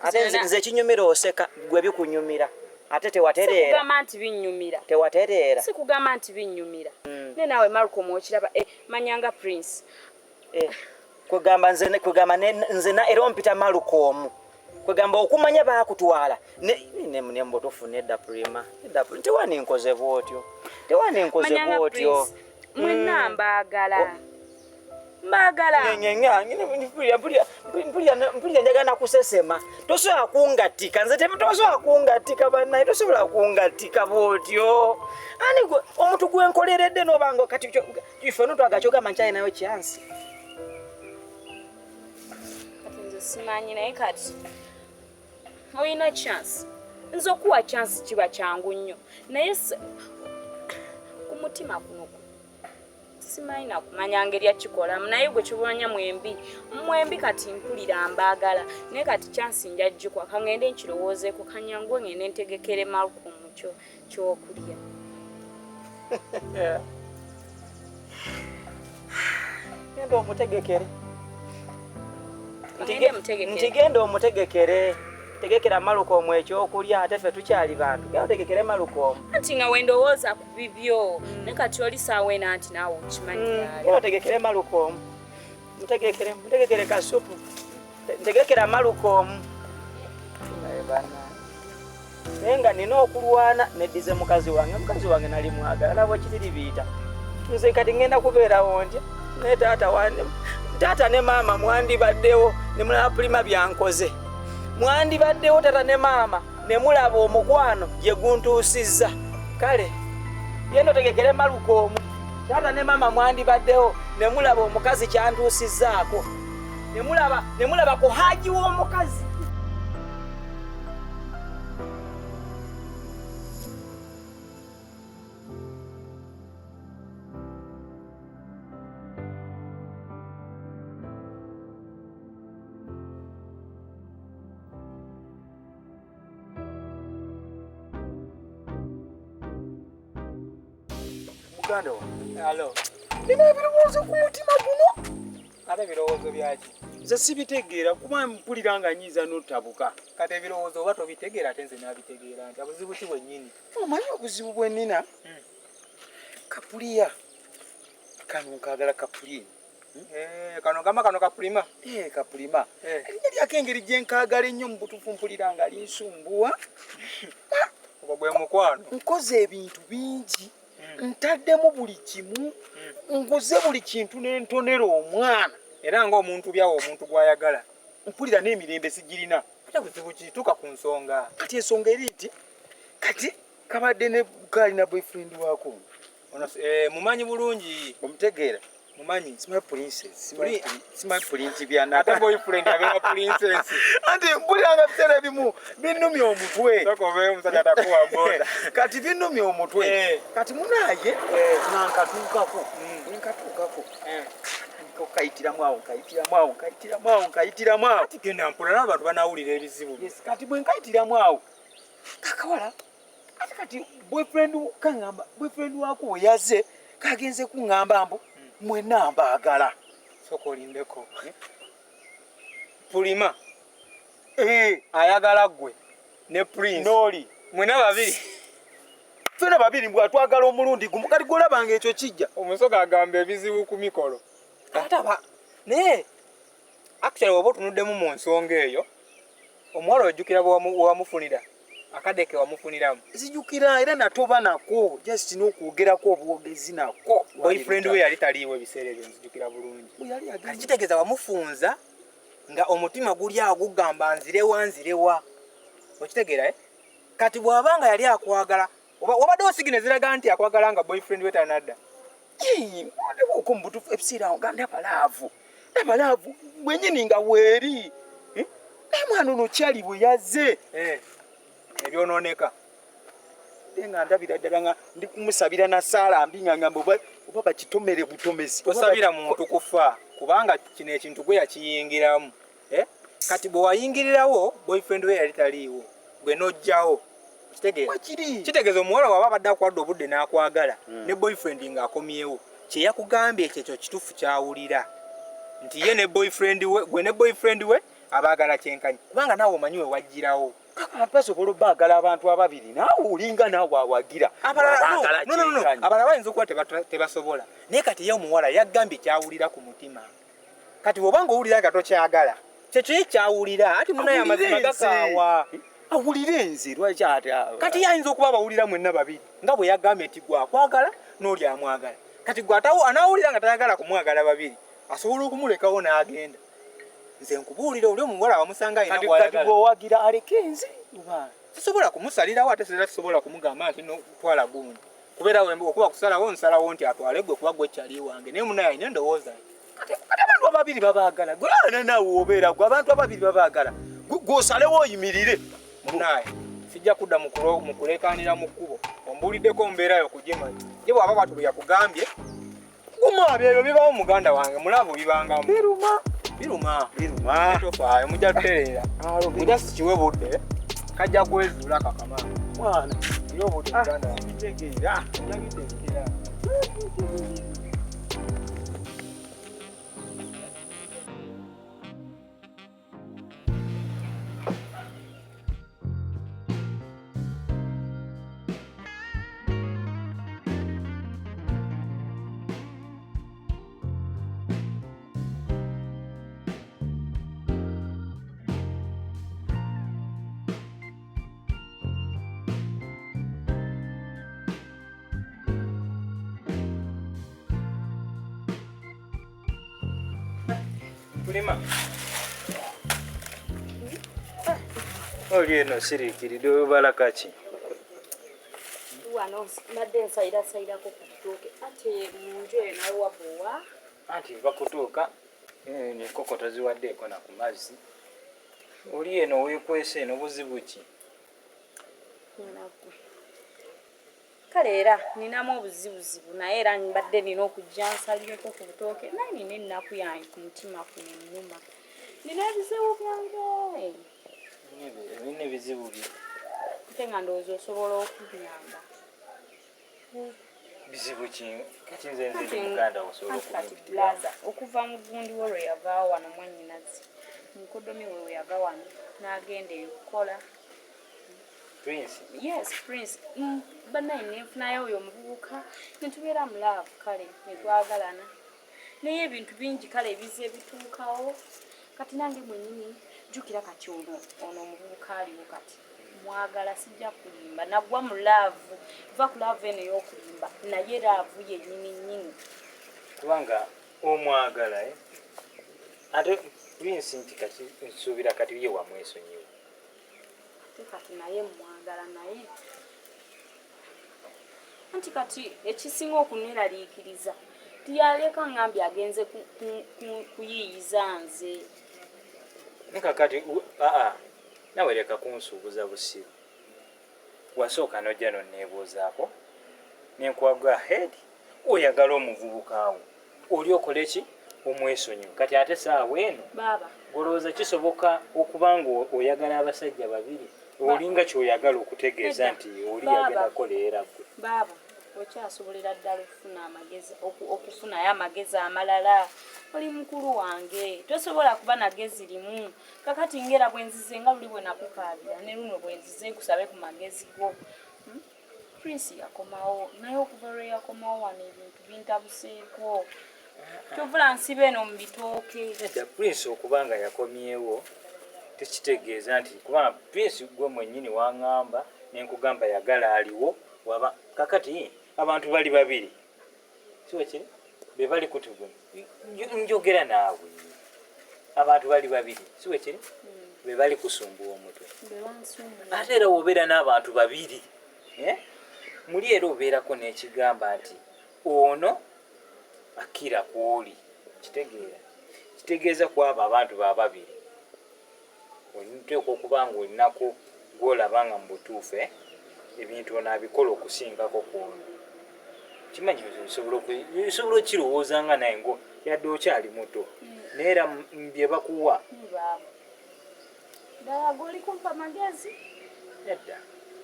Ate nze ekinyumira oseka gwe bikunyumira, ate tewatereera. Sikugamba nti binnyumira. Tewatereera. Sikugamba nti binnyumira. Ne naawe Malcolm okiraba manyanga Prince. Kwegamba nze kwegamba nze na era ompita Malcolm. Kwegamba okumanya baakutwala ne mbutuufu nedda Prima. Nedda Prima. Tewaninkoze bw'otyo. Tewaninkoze bw'otyo. Mwenna mbaagala. Mbaagala. Mpulira njagala nakusesema. Tosobola kungattika nze tosobola kungattika bannaye, tosobola kungattika bw'otyo. Ani omuntu gwe nkoleredde n'obanga kati ife no twagala kyogamba nkyalinayo chance. Kati nze simanyi naye kati olina chance. Nze okuwa chance kiba kyangu nnyo, naye ku mutima kuno simanyi nakumanya ngeri akikolamu, naye gwe kibumanya mwembi kati mpulira mbaagala, naye kati chance nja gikwa kangende nkirowoozeeko kanyanguwe ngende ntegekere Malcolm kyokulya. Genda omutegekere. Nti genda omutegekere. Tegekera Malcolm ekyokulya, ate ffe tukyali bantu. Genda otegekere Malcolm. Anti nga wendowooza ku bibyo, naye kati oli saawa ena nti naawe okimanyi. Genda otegekere Malcolm. Mutegekere, mutegekere kasupu. Ntegekera Malcolm. Naye bana. Naye nga nina okulwana neddize mukazi wange. Mukazi wange nali mwagala laba kiriribiita. Nze kati ngenda kubeerawo ntya? Naye taata ne maama mwandibaddewo ne mulaba Prima byankoze. Mwandibaddewo taata ne maama ne mulaba omukwano gye guntuusizza. Kale genda otegekere Malcolm. Taata ne maama mwandibaddewo ne mulaba omukazi kyantuusizzaako. Ne mulaba ku Haji w'omukazi. Muganda wange. Alo. Nina ebirowoozo ku mutima guno. Ate ebirowoozo byaki? Nze sibitegeera kuba mpulira nga nyiiza n'otabuka. Kati ebirowoozo oba tobitegeera ate nze nabitegeera nti obuzibu ki bwennyini? Omanyi obuzibu bwe nnina? Kapuliya. Kano nkaagala kapulima. Kano gamba kano kapulima? Kapulima. Erinnya lyako engeri gye nkaagala ennyo mu butuufu mpulira nga linsumbuwa. Ogwo gwe mukwano. Nkoze ebintu bingi. Ntaddemu buli kimu. Nguze buli kintu n'entonera omwana. Era ng'omuntu byawo omuntu gw'ayagala. Mpulira n'emirembe sigirina. Ate buzibu ki? Tuuka ku nsonga. Kati ensonga eri nti kati kabadde ne kalina boyfriend waako. Ono mumanyi bulungi. Omutegeera. Mumanyi. Simanyi princess. Simanyi prince bya Ate boyfriend abeera princess. Anti mpulira nga ebiseera ebimu binnumya omutwe. Sooka obeere omusajja atakuwa booda. Kati binnumya omutwe. Kati munaaye nga nkatuukako. Nkatuukako. Nkayitiramu awo, nkayitiramu awo, nkayitiramu awo, nkayitiramu awo. Kati genda mpola n'abantu banaawulira ebizibu. Yes, kati bwe nkayitiramu awo. Kakawala. Ate kati boyfriend kaŋŋamba, boyfriend wako we yazze kagenze kuŋŋamba mbu mwenna mbaagala. Sooka olindeko. Pulima. Ayagala ggwe ne Prince. N'oli. Mwenna babiri. Ffenna babiri mbwa twagala omulundi gumu kati gw'olabanga ekyo kijja. Omusoga agamba ebizibu ku mikolo. Ate aba naye actually oba otunuddemu mu nsonga eyo omuwala ojjukira bwe wamufunira akadde ke wamufuniramu. Nzijukira era natoba nako just n'okwogerako obwogezi nako. Boyfriend we yali taliiwo ebiseera ebyo nzijukira bulungi. Kati kitegeeza wamufunza nga omutima guli awo gugamba nzirewa nzirewa. Okitegeera eh? Kati bw'aba nga yali akwagala oba wabaddewo sigino eziraga nti akwagala nga boyfriend we tanadda. Ndabako mu butuufu ebiseera awo nga ndaba laavu. Ndaba laavu bwennyini nga weeri. Naye mwana ono kyali bwe yazze. Ebyonooneka. Ate nga ndabira ddala nga ndi kumusabira na ssaala mbi nga ngamba oba bakitomere butomezi. Tosabira muntu kufa kubanga kino ekintu gwe yakiyingiramu. Kati bwe wayingirirawo boyfriend we yali taliiwo gwe n'ojjawo. Kitegeeza. Kitegeeza omuwala waba abadde akuwadde obudde n'akwagala ne boyfriend ng'akomyewo kye yakugambye ekyo ekyo kituufu ky'awulira nti ye ne boyfriend we gwe ne boyfriend we abaagala kyenkanyi kubanga naawe omanyi we wajjirawo. Abantu basobola obbaagala abantu ababiri naawe olinga naawe awagira. Abalala bayinza okuba tebasobola naye kati ye omuwala yagambye ky'awulira ku mutima. Kati bw'oba ng'owulira nga tokyagala kyekyo ye ky'awulira ati munaye amazima gakaawa. Awulire nze lwaki ate kati ye ayinza okuba abawulira mwenna babiri nga bwe yagambye nti gwe akwagala n'oli amwagala. Kati gwe anaawulira nga tayagala kumwagala babiri asobola okumulekawo n'agenda. Nze nkubuulira oli omuwala wamusanga alina gw'ayagala. Kati bw'owagira aleke nze oba sisobola kumusalirawo ate era sisobola kumugamba nti notwala gundi. Kubeera okuba kusalawo nsalawo nti atwale gwe kuba gwe kyali wange naye munaye alina endowooza ye. Kati abantu ababiri babaagala gwe ana naawe obeera gwe abantu ababiri babaagala gw'osalewo oyimirire. Munaye sijja kudda mu kuleekaanira mu kkubo ombuuliddeko mbeerayo kugimanya. Ye bw'aba bw'atyo bwe yakugambye guma ebyo bibawo muganda wange mulaavu bibangamu. Biruma. Biruma. Biruma. Tofaayo mujja tutereera. Mujja sikiwe budde kajja kwezuula kakama. Mwana. Yo obudde muganda wange. Bitegeera. Ojja bitegeera. Kulima. Oli eno siriikiridde obala kaki? Wano mbadde nsayirasayirako ku ttooke ate mu nju eyo nawe wabowa. Anti bakutuuka enkoko toziwaddeeko na ku mazzi. Oli eno weekwese eno buzibu ki? Kale era ninamu obuzibuzibu naye era mbadde nina okujja nsalireko ku butooke naye nina ennaku yange ku mutima kunnuma. Nina ebizibu byange. Ebina ebizibu bye. Ate nga ndowooza osobola okunyamba. Bizibu ki? Kati nze nze ndi muganda wo, osobola Kati okubimpitiramu. Blaza, okuva mu gundi wo lwe yavaawo wano, mwannyinazi mukodomi we we yava wano n'agenda okukola. Prince? Yes, Prince. Bannaye nenfunayo oyo omuvubuka netubeera mu love, kale netwagalana, naye ebintu bingi kale ebiza ebituukawo. Kati nange mwenyini jjukira kati ono omuvubuka aliwo kati mwagala, sijja kulimba, nagwa mu love, va ku love eno ey'okulimba, naye love yennyini nnyini. Kubanga omwagala, eh? Ate Prince nti kati nsuubira kati ye wamwesonyiwa. Ate kati naye mwagala, naye anti kati ekisinga okuneraliikiriza tiyaleka ngambye agenze kuyiiyiza nze. Ne kakati aa, nawe leka kunsuubuza busiru. Wasooka nojja nonneebuuzaako nenkuwa head, oyagala omuvubuka wo oli okole ki, omwesonyiwe. Kati ate saawa eno baaba golowooza kisoboka okuba nga oyagala abasajja babiri? Olinga kyoyagala okutegeeza Nedda. nti oli Baaba. yagenda kukoleera gwe. Baaba, okyasobolera ddala okufuna amagezi, okufunayo amagezi amalala. Oli mukulu wange, tosobola kuba nagezi limu. Kakati ngera bwe nzize, nga luli bwe nakukaabira, ne luno bwe nzize nkusabe ku magezi go. Prince yakomawo, naye okuva lwe yakomawo wano ebintu bintabuseeko, kyovula nsiba eno mu bitooke. Nedda, Prince okuba nga yakomyewo tekitegeeza nti, kubanga Prince gwe mwennyini waŋŋamba nenkugamba yagala aliwo waba. Kakati abantu bali babiri, siwekiri be bali kutugwe njogera naawe, abantu bali babiri, siwekiri be bali kusumbuwa omutwe. Be bansumbuwa. Ate era wobeera n'abantu babiri, eh? Muli era obeerako n'ekigamba nti ono akkira kwoli, kitegeera kitegeeza kwabo abantu bababiri oteekwa okuba nga olinako gwolaba nga mu butuufu, eh? Ebintu ono abikola okusingako kwono. Kimanyi nsobola okirowooza nga naye ngo yadde okyali muto, naye era bye bakuwa. Baaba, ddala goli kumpa magezi? Nedda,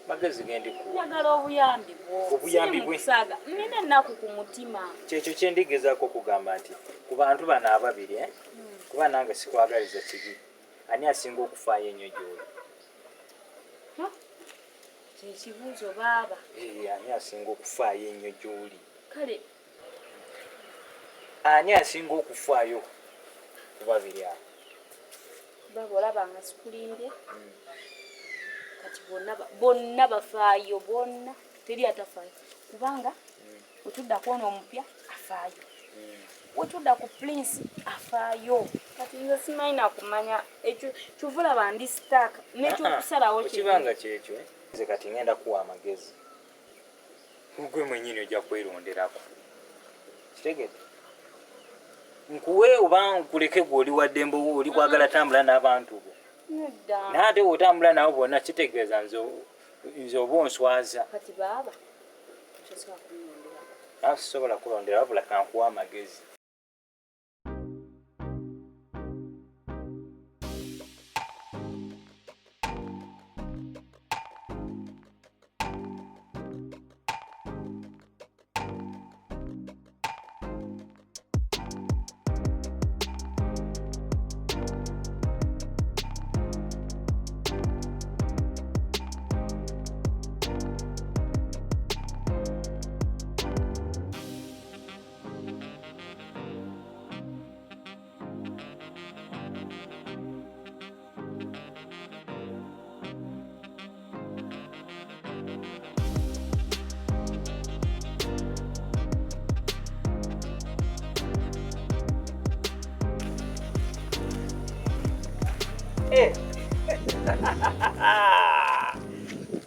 magezi gendikuwa. Njagala obuyambi bwo. Obuyambi Siri mu kusaaga, nina ennaku ku mutima. Kyekyo kyendigezaako okugamba nti ku bantu bano ababiri, eh? Kuba nange sikwagaliza kibi, ani asinga okufaayo ennyo gy'oli? Kyekibuuzo baaba. Eh, ani asinga okufaayo ennyo gy'oli? Kale. Ani asinga okufaayo ku babiri abo? Baba, olaba nga sikulimbye, kati bonna bafaayo, bonna, teri atafaayo, kubanga wetudda kwona omupya afaayo, wetudda ku Prince afaayo. Kati nze simanyi nakumanya ekyo, kyova olaba ndi stuck nekyokusalawo. Okibanga kyekyo, eh? Nze kati ngenda kuwa amagezi, gwe mwenyini ojja kweronderako. Kitegedde? Nkuwe oba nkuleke? Gwe oli waddembe, oli kwagala tambula n'abantu bo. Nedda. Naye ate bw'otambula nabo bonna kitegeeza nze oba onswaza. Kati baaba, tosobola kunnonderako? Nawe sisobola kulondera, wabula kankuwa amagezi.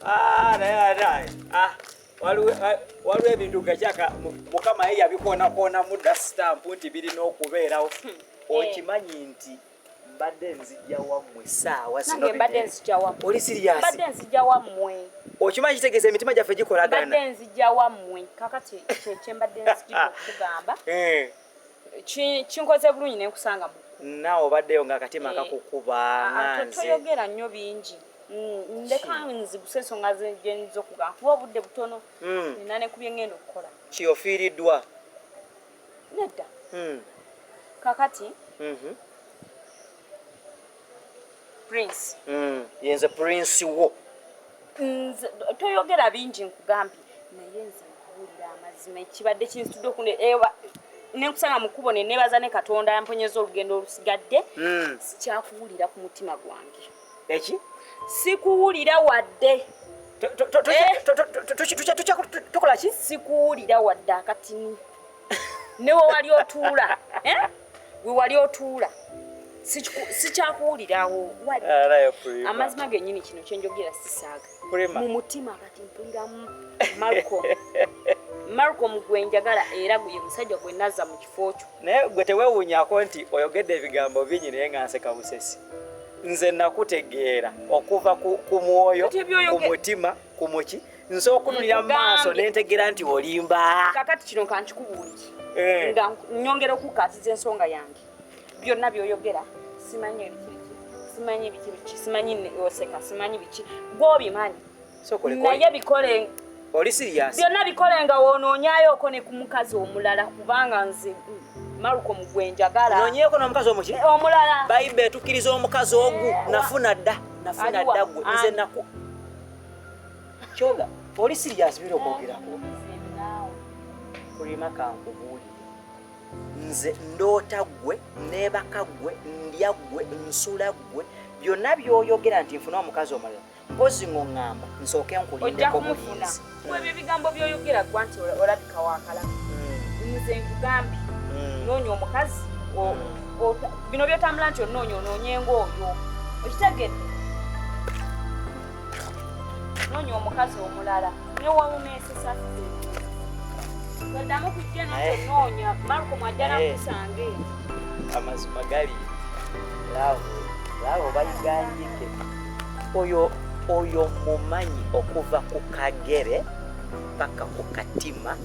Ah, naye ate ah, waliwo ebintu gakyaka Mukama ye yabikoonakoona dda sitampu nti birina okubeerawo. Okimanyi nti mbadde nzijja wammwe saawa zino? Nange mbadde nzija wammwe. Oli serious? Mbadde nzija wammwe. Okimanyi kitegeeza emitima gyaffe gikolagana. Mbadde nzija wammwe. Kakati kyekye mbadde nzijidde okugamba, kinkoze bulungi nenkusanga mu Naawe obaddeyo ng'akatima Eh. kakukuba Ah, nga nze. Toyogera nnyo bingi. Ndeka nziguse ensonga gyenyinza okugamba kuba obudde butono. Nina ne ku bye ngenda okukola. Ki ofiiriddwa? Nedda. Kakati Prince. Yenze Prince wo. Nze toyogera bingi nkugambye naye nze nkubuulira amazima ekibadde kinsitudde okune ewa nenkusanga mu kkubo ne neebaza ne Katonda yamponyeza olugendo olusigadde. Sikyakuwulira ku mutima gwange. Eki? Sikuwulira wadde. Tukola ki? Sikuwulira wadde akatini. Ne we wali otuula, eh? We wali otuula. Sikyakuwulirawo wadde. Amazima gennyini kino kye njogera sisaaga. Mu mutima kati mpuliramu Malcolm. Malcolm gwe njagala era gwe musajja gwe nazza mu kifo kyo. Naye gwe teweewuunyako nti oyogedde ebigambo bingi naye nga nseka busesi. Nze nakutegeera okuva ku mwoyo, ku mutima, ku muki. Nsobola okutunulira mu maaso ne ntegeera nti olimba. Kakati kino kankikubuulire. Nga nnyongera okukkaatiza ensonga yange. Byonna by'oyogera simanyi ebiki biki, simanyi biki biki, simanyi oseka, simanyi biki. Gw'obimanyi. Naye bikole. Oli serious? Byonna bikole nga woonoonyaayoko ne ku mukazi omulala kubanga nze Malcolm gwe njagala. Noonyeeko n'omukazi omuki? Omulala. Bayibuli etukkiriza omukazi ogu. Nafuna dda, nafuna dda gwe. Nze naku. Kyoga, oli serious biro okwogerako? Kulima kankubuulire. Nze ndoota ggwe, neebaka ggwe, ndya ggwe, nsula ggwe. Byonna by'oyogera nti nfune omukazi omulala. Mpozi ng'oŋŋamba nsooke nkulindeko bulinzi. Ebyo ebigambo by'oyogera ggwa nti olabika waakala. Nze nkugambye noonya omukazi bino by'otambula nti onoonya onoonye ng'oyo. Okitegedde? Noonya omukazi omulala ne wawuneesesa. Toddamu kujja nti onoonya Malcolm ajja nakusange. Amazima gali laavu bayiganyike. Oyo mumanyi okuva ku kagere paka ku katima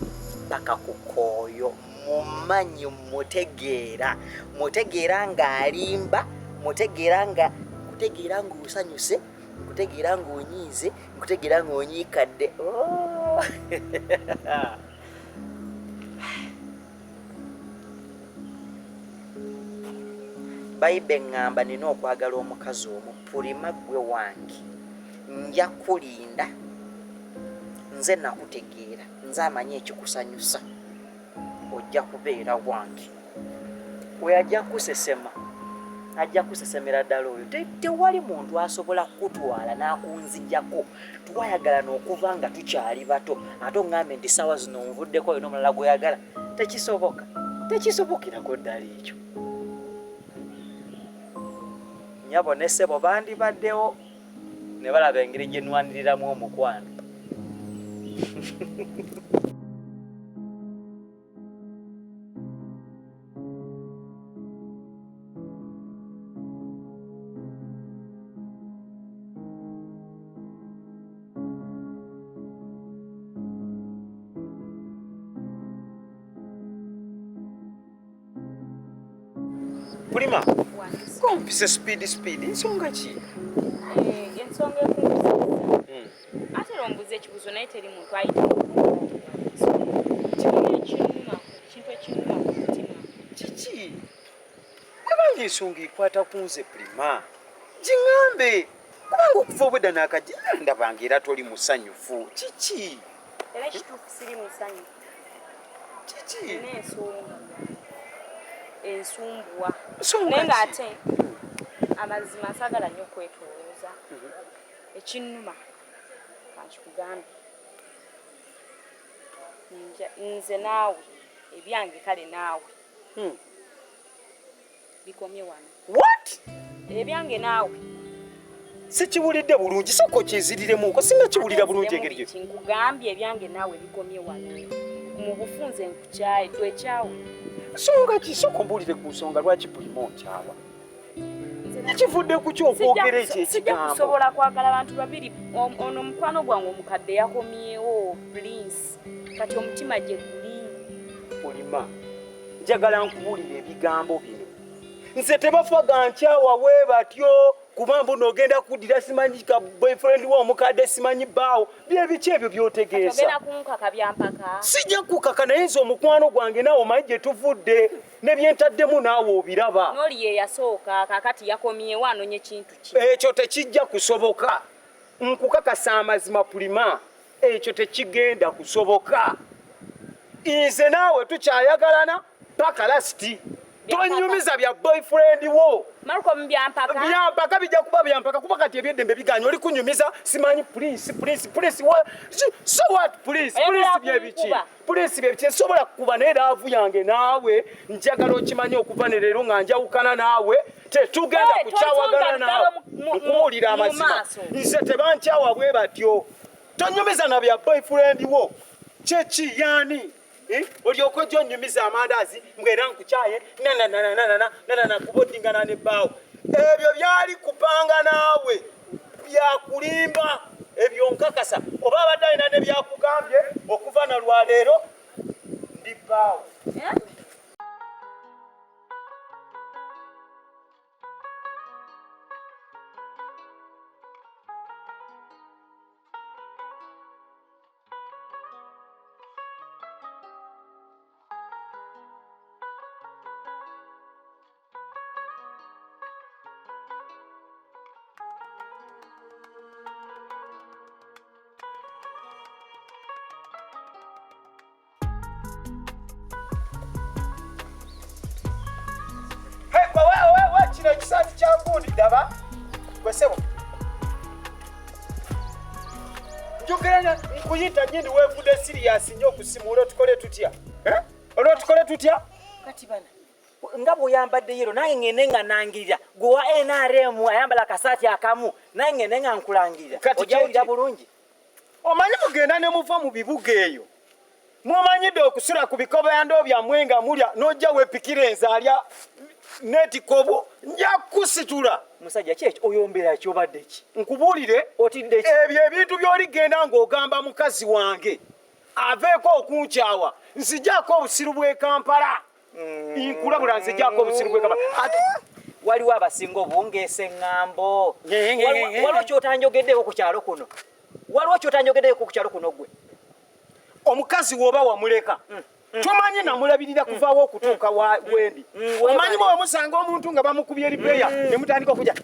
paka ku kooyo. Mumanyi mutegeera, mutegeera ng'alimba, mutegeera nga kutegeera ng'osanyuse, nkutegeera ng'onyiize, nkutegeera ng'onyiikadde. Bayibuli eŋŋamba nina okwagala omukazi omu, Pulima ggwe wange. Nja kulinda, nze nakutegeera, nze amanyi ekikusanyusa. Ojja kubeera wange. Oyo ajja kusesema, ajja kusesemera ddala oyo. Tewali muntu asobola kukutwala n'akunzijjako. Twayagalana okuva nga tukyali bato, ate oŋŋambe nti ssaawa zino nvuddeko oyo n'omulala gw'oyagala. Tekisoboka, tekisobokirako ddala ekyo. Nnyabo ne ssebo bandibaddewo ne balaba engeri gye nnwaniriramu omukwano. Pulima, kompise speed speed, nsonga ki? Ensonga ekumbuza. Ate era ombuuza ekibuuzo naye teri muntu ayita. Kimu ekinuma, ekintu ekinuma ku mutima. Kiki? Kubanga ensonga ekwata ku nze Pulima. Giŋŋambe. Kubanga okuva obwedda n'akajja ndabanga era toli musanyufu. Kiki? Era ekituufu siri musanyufu. Kiki? Nina ensonga. Ensumbuwa. Naye ng'ate amazima saagala nnyo kwetolooza. Ekinnuma kankikugambe. Nze naawe ebyange kale naawe. Bikomye wano. What? Ebyange naawe. Sikiwulidde bulungi, sooka okinziriremuko, sinnakiwulira bulungi engeri gye. Nkugambye ebyange naawe bikomye wano. Mu bufunze nkukyaye, twekyawe. Nsonga ki? Sooka ombuulire ku nsonga lwaki Pulima onkyawa. Kivudde ku ki okwogera ekyo ekigambo? Sijja kusobola kwagala bantu babiri. Ono mukwano gwange omukadde yakomyewo, Prince. Kati omutima gye guli. Pulima, njagala nkubuulire ebigambo bino. Nze tebafa gankyawa bwe batyo. Kuba mbu n'ogenda kuddira simanyi ka boyfriend wo omukadde simanyi bbaawo. Byebiki ebyo by'otegeeza? Ogenda kunkaka byampaka. Sijja kukaka, naye nze omukwano gwange naawe omanyi gye tuvudde ne bye ntaddemu naawe obiraba. N'oli ye yasooka, kaakati yakomyewo anonye kintu ki. Ekyo tekijja kusoboka. Nkukakasa amazima Pulima, ekyo tekigenda kusoboka. Nze naawe tukyayagalana paka lasiti. Tonyumiza bya boyfriend wo. Malcolm byampaka. Byampaka bijja kuba byampaka kuba kati eby'eddembe biganye oli kunyumiza simanyi prince prince prince what so what prince prince byebiki prince byebiki nsobola kukuba naye laavu yange naawe njagala okimanye okuva ne leero nga njawukana naawe tetugenda kukyawagana naawe nkubuulira amazima nze tebankyawa bwe batyo. Tonyumiza na bya boyfriend wo kyeki yaani olyoka ojja onyumiza amandaazi mbwera nkukyaye nananananananana kubodingana ne bbaawo. Ebyo byali kupanga naawe byakulimba ebyo nkakasa oba abadde alina ne byakugambye okuva na lwaleero ndi bbaawo. Kino ekisaati kya gundi ddaba gwe ssebo njogera nkuyita nyini weevudde siriyasi nnyo okusimuula otukole tutya olwotukole tutya kati bana nga bw'oyambadde yero nange ngende nga nangirira gwe wa NRM ayambala akasaati akamu nange ngende nga nkulangirira ojawulira bulungi. Omanyi mugenda ne muva mu bibuga eyo mumanyidde okusula ku bikobando byammwe nga mulya n'ojja weepikira enzaalya n'etikobo nja kukusitula. Musajja ki ekyo oyombera ki obadde ki? Nkubuulire otidde ki? Ebyo ebintu by'oligenda ng'ogamba mukazi wange aveeko okunkyawa nzigyako obusiru bw'e Kampala. Nkulabula nzigyako obusiru bw'e Kampala. Waliwo abasinga obungeesa eŋŋambo. Waliwo ky'otanjogeddeko ku kyalo kuno. Waliwo ky'otanjogeddeko ku kyalo kuno ggwe. Omukazi woba wamuleka tomanyi namulabirira kuvaawo okutuuka wendi. Omanyi bwe musanga omuntu nga bamukubye ripeya ne mutandika okujja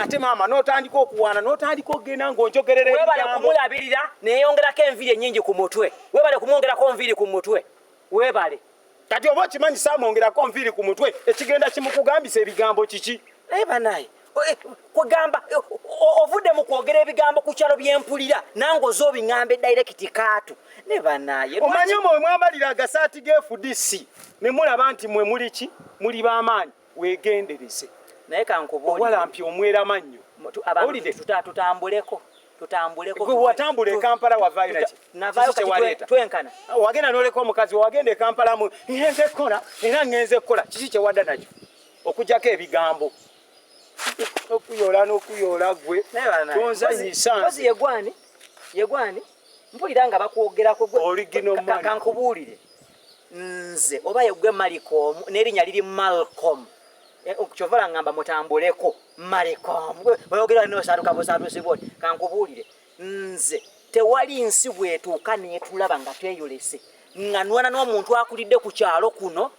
ate maama n'otandika okuwaana n'otandika okugenda ng'onjogerera ebigambo. Webale kumulabirira neyongerako enviiri ennyingi ku mutwe. Webale kumwongerako nviiri ku mutwe. Webale. Kati oba okimanyi saamwongerako nviiri ku mutwe ekigenda kimukugambisa ebigambo kiki? Naye banaye kugamba ovudde mu kwogera ebigambo ku kyalo byempulira nange oze obiŋŋambe direct kaatu ne banaye. Omanyi mwe mwambalira agasaati ga FDC ne mulaba nti mwe muli ki muli b'amaanyi weegendereze. Naye kankubuulire owalampi omwera mannyo. Tutambuleko tutambuleko. Gwe watambula e Kampala wavaayo naki? Navaayo kati twenkana. Wagenda n'oleka omukazi wagenda e Kampala mu ngenze kukola era ngenze kukola kiki kye wadda nakyo okuggyako ebigambo. Okuyoola n'okuyoola gwe tonzanyisa nze. Yegwani yegwani mpulira nga bakwogerako gwe kankubuulire nze oba yegwe Malcolm n'erinnya liri Malcolm kyovala ngamba mutambuleko Malcolm oyogera n'osaaluka busaalusi bwoti kankubuulire nze tewali nsi bwetuuka n'etulaba nga tweyolese nga nwana n'omuntu akulidde ku kyalo kuno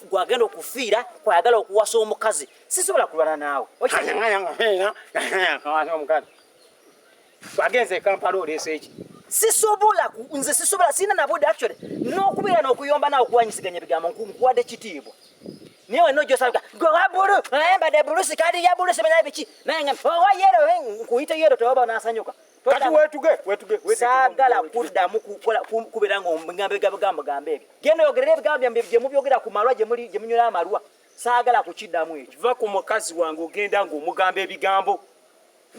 gwagenda okufiira kwayagala okuwasa omukazi sisobola kulwana naawe. Wagenze e Kampala oleese ki? Sisobola nze sisobola sirina nabudde actually n'okubeera n'okuyomba naawe okuwanyisiganya ebigambo nkuwadde kitiibwa. Naye wenna ojja osaluka gwe wa bbulu ayambadde bbulu sikaati ya bbulu simanya biki naye nga owa yero nkuyite yero tewaba n'asanyuka. Kati wetuge wetuge saagala kuddamu kubeera ng'omugambo ebigambo gamba ebyo. Genda oyogerere ebigambo byammwe gye mubyogera ku malwa gye munywera amalwa. Saagala kukiddamu ekyo. Va ku mukazi wange ogenda ng'omugamba ebigambo.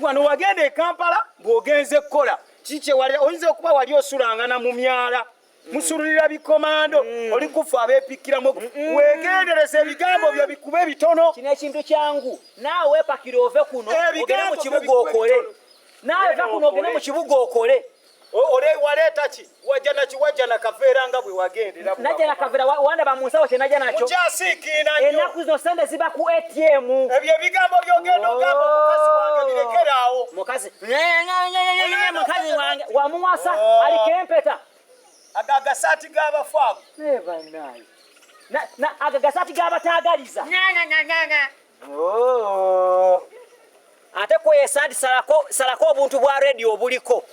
Wano wagenda e Kampala bw'ogenze kukola kiki kye wali oyinza okuba wali osulangana mu myala musululira bikomando oli kufa abeepikkiramu weegendereza ebigambo byo bikube bitono. Kino ekintu kyangu naawe weepakire ove kuno ogende mu kibuga okole. Naawe va kuno ogende mu kibuga okole. Waleeta ki? Wajja na ki? Wajja na kaveera nga bwe wagendera. Najja na kaveera, wandaba mu nsawo kye najja nakyo. Mukyasiikiina nnyo. Ennaku zino ssente ziba ku ATM. Ebyo ebigambo by'ogenda ogamba omukazi wange birekere awo. Mukazi, mukazi wange wamuwasa aliko empeta. Ago agasaati g'abafu ago. Naye bannange. Ago agasaati g'abataagaliza. Ate kweyo esaati salako obuntu bwa rediyo obuliko.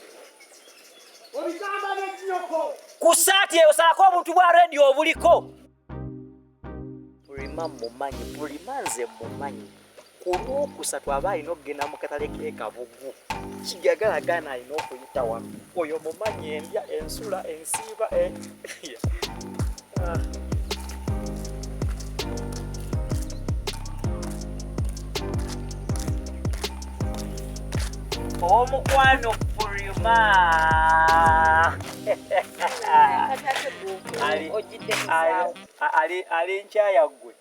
Obigamba n'ekinyoko. Ku saati eyo salako obuntu bwa rediyo obuliko. Pulima mumanyi, pulima nze mumanyi. Ku Lwokusatu aba alina okugenda mu katale k'e Kabugu. Kigagala gaana alina okuyita wano. Oyo mumanyi endya, ensula, ensiiba, Omukwano Pulima. Ali nkyaya ggwe.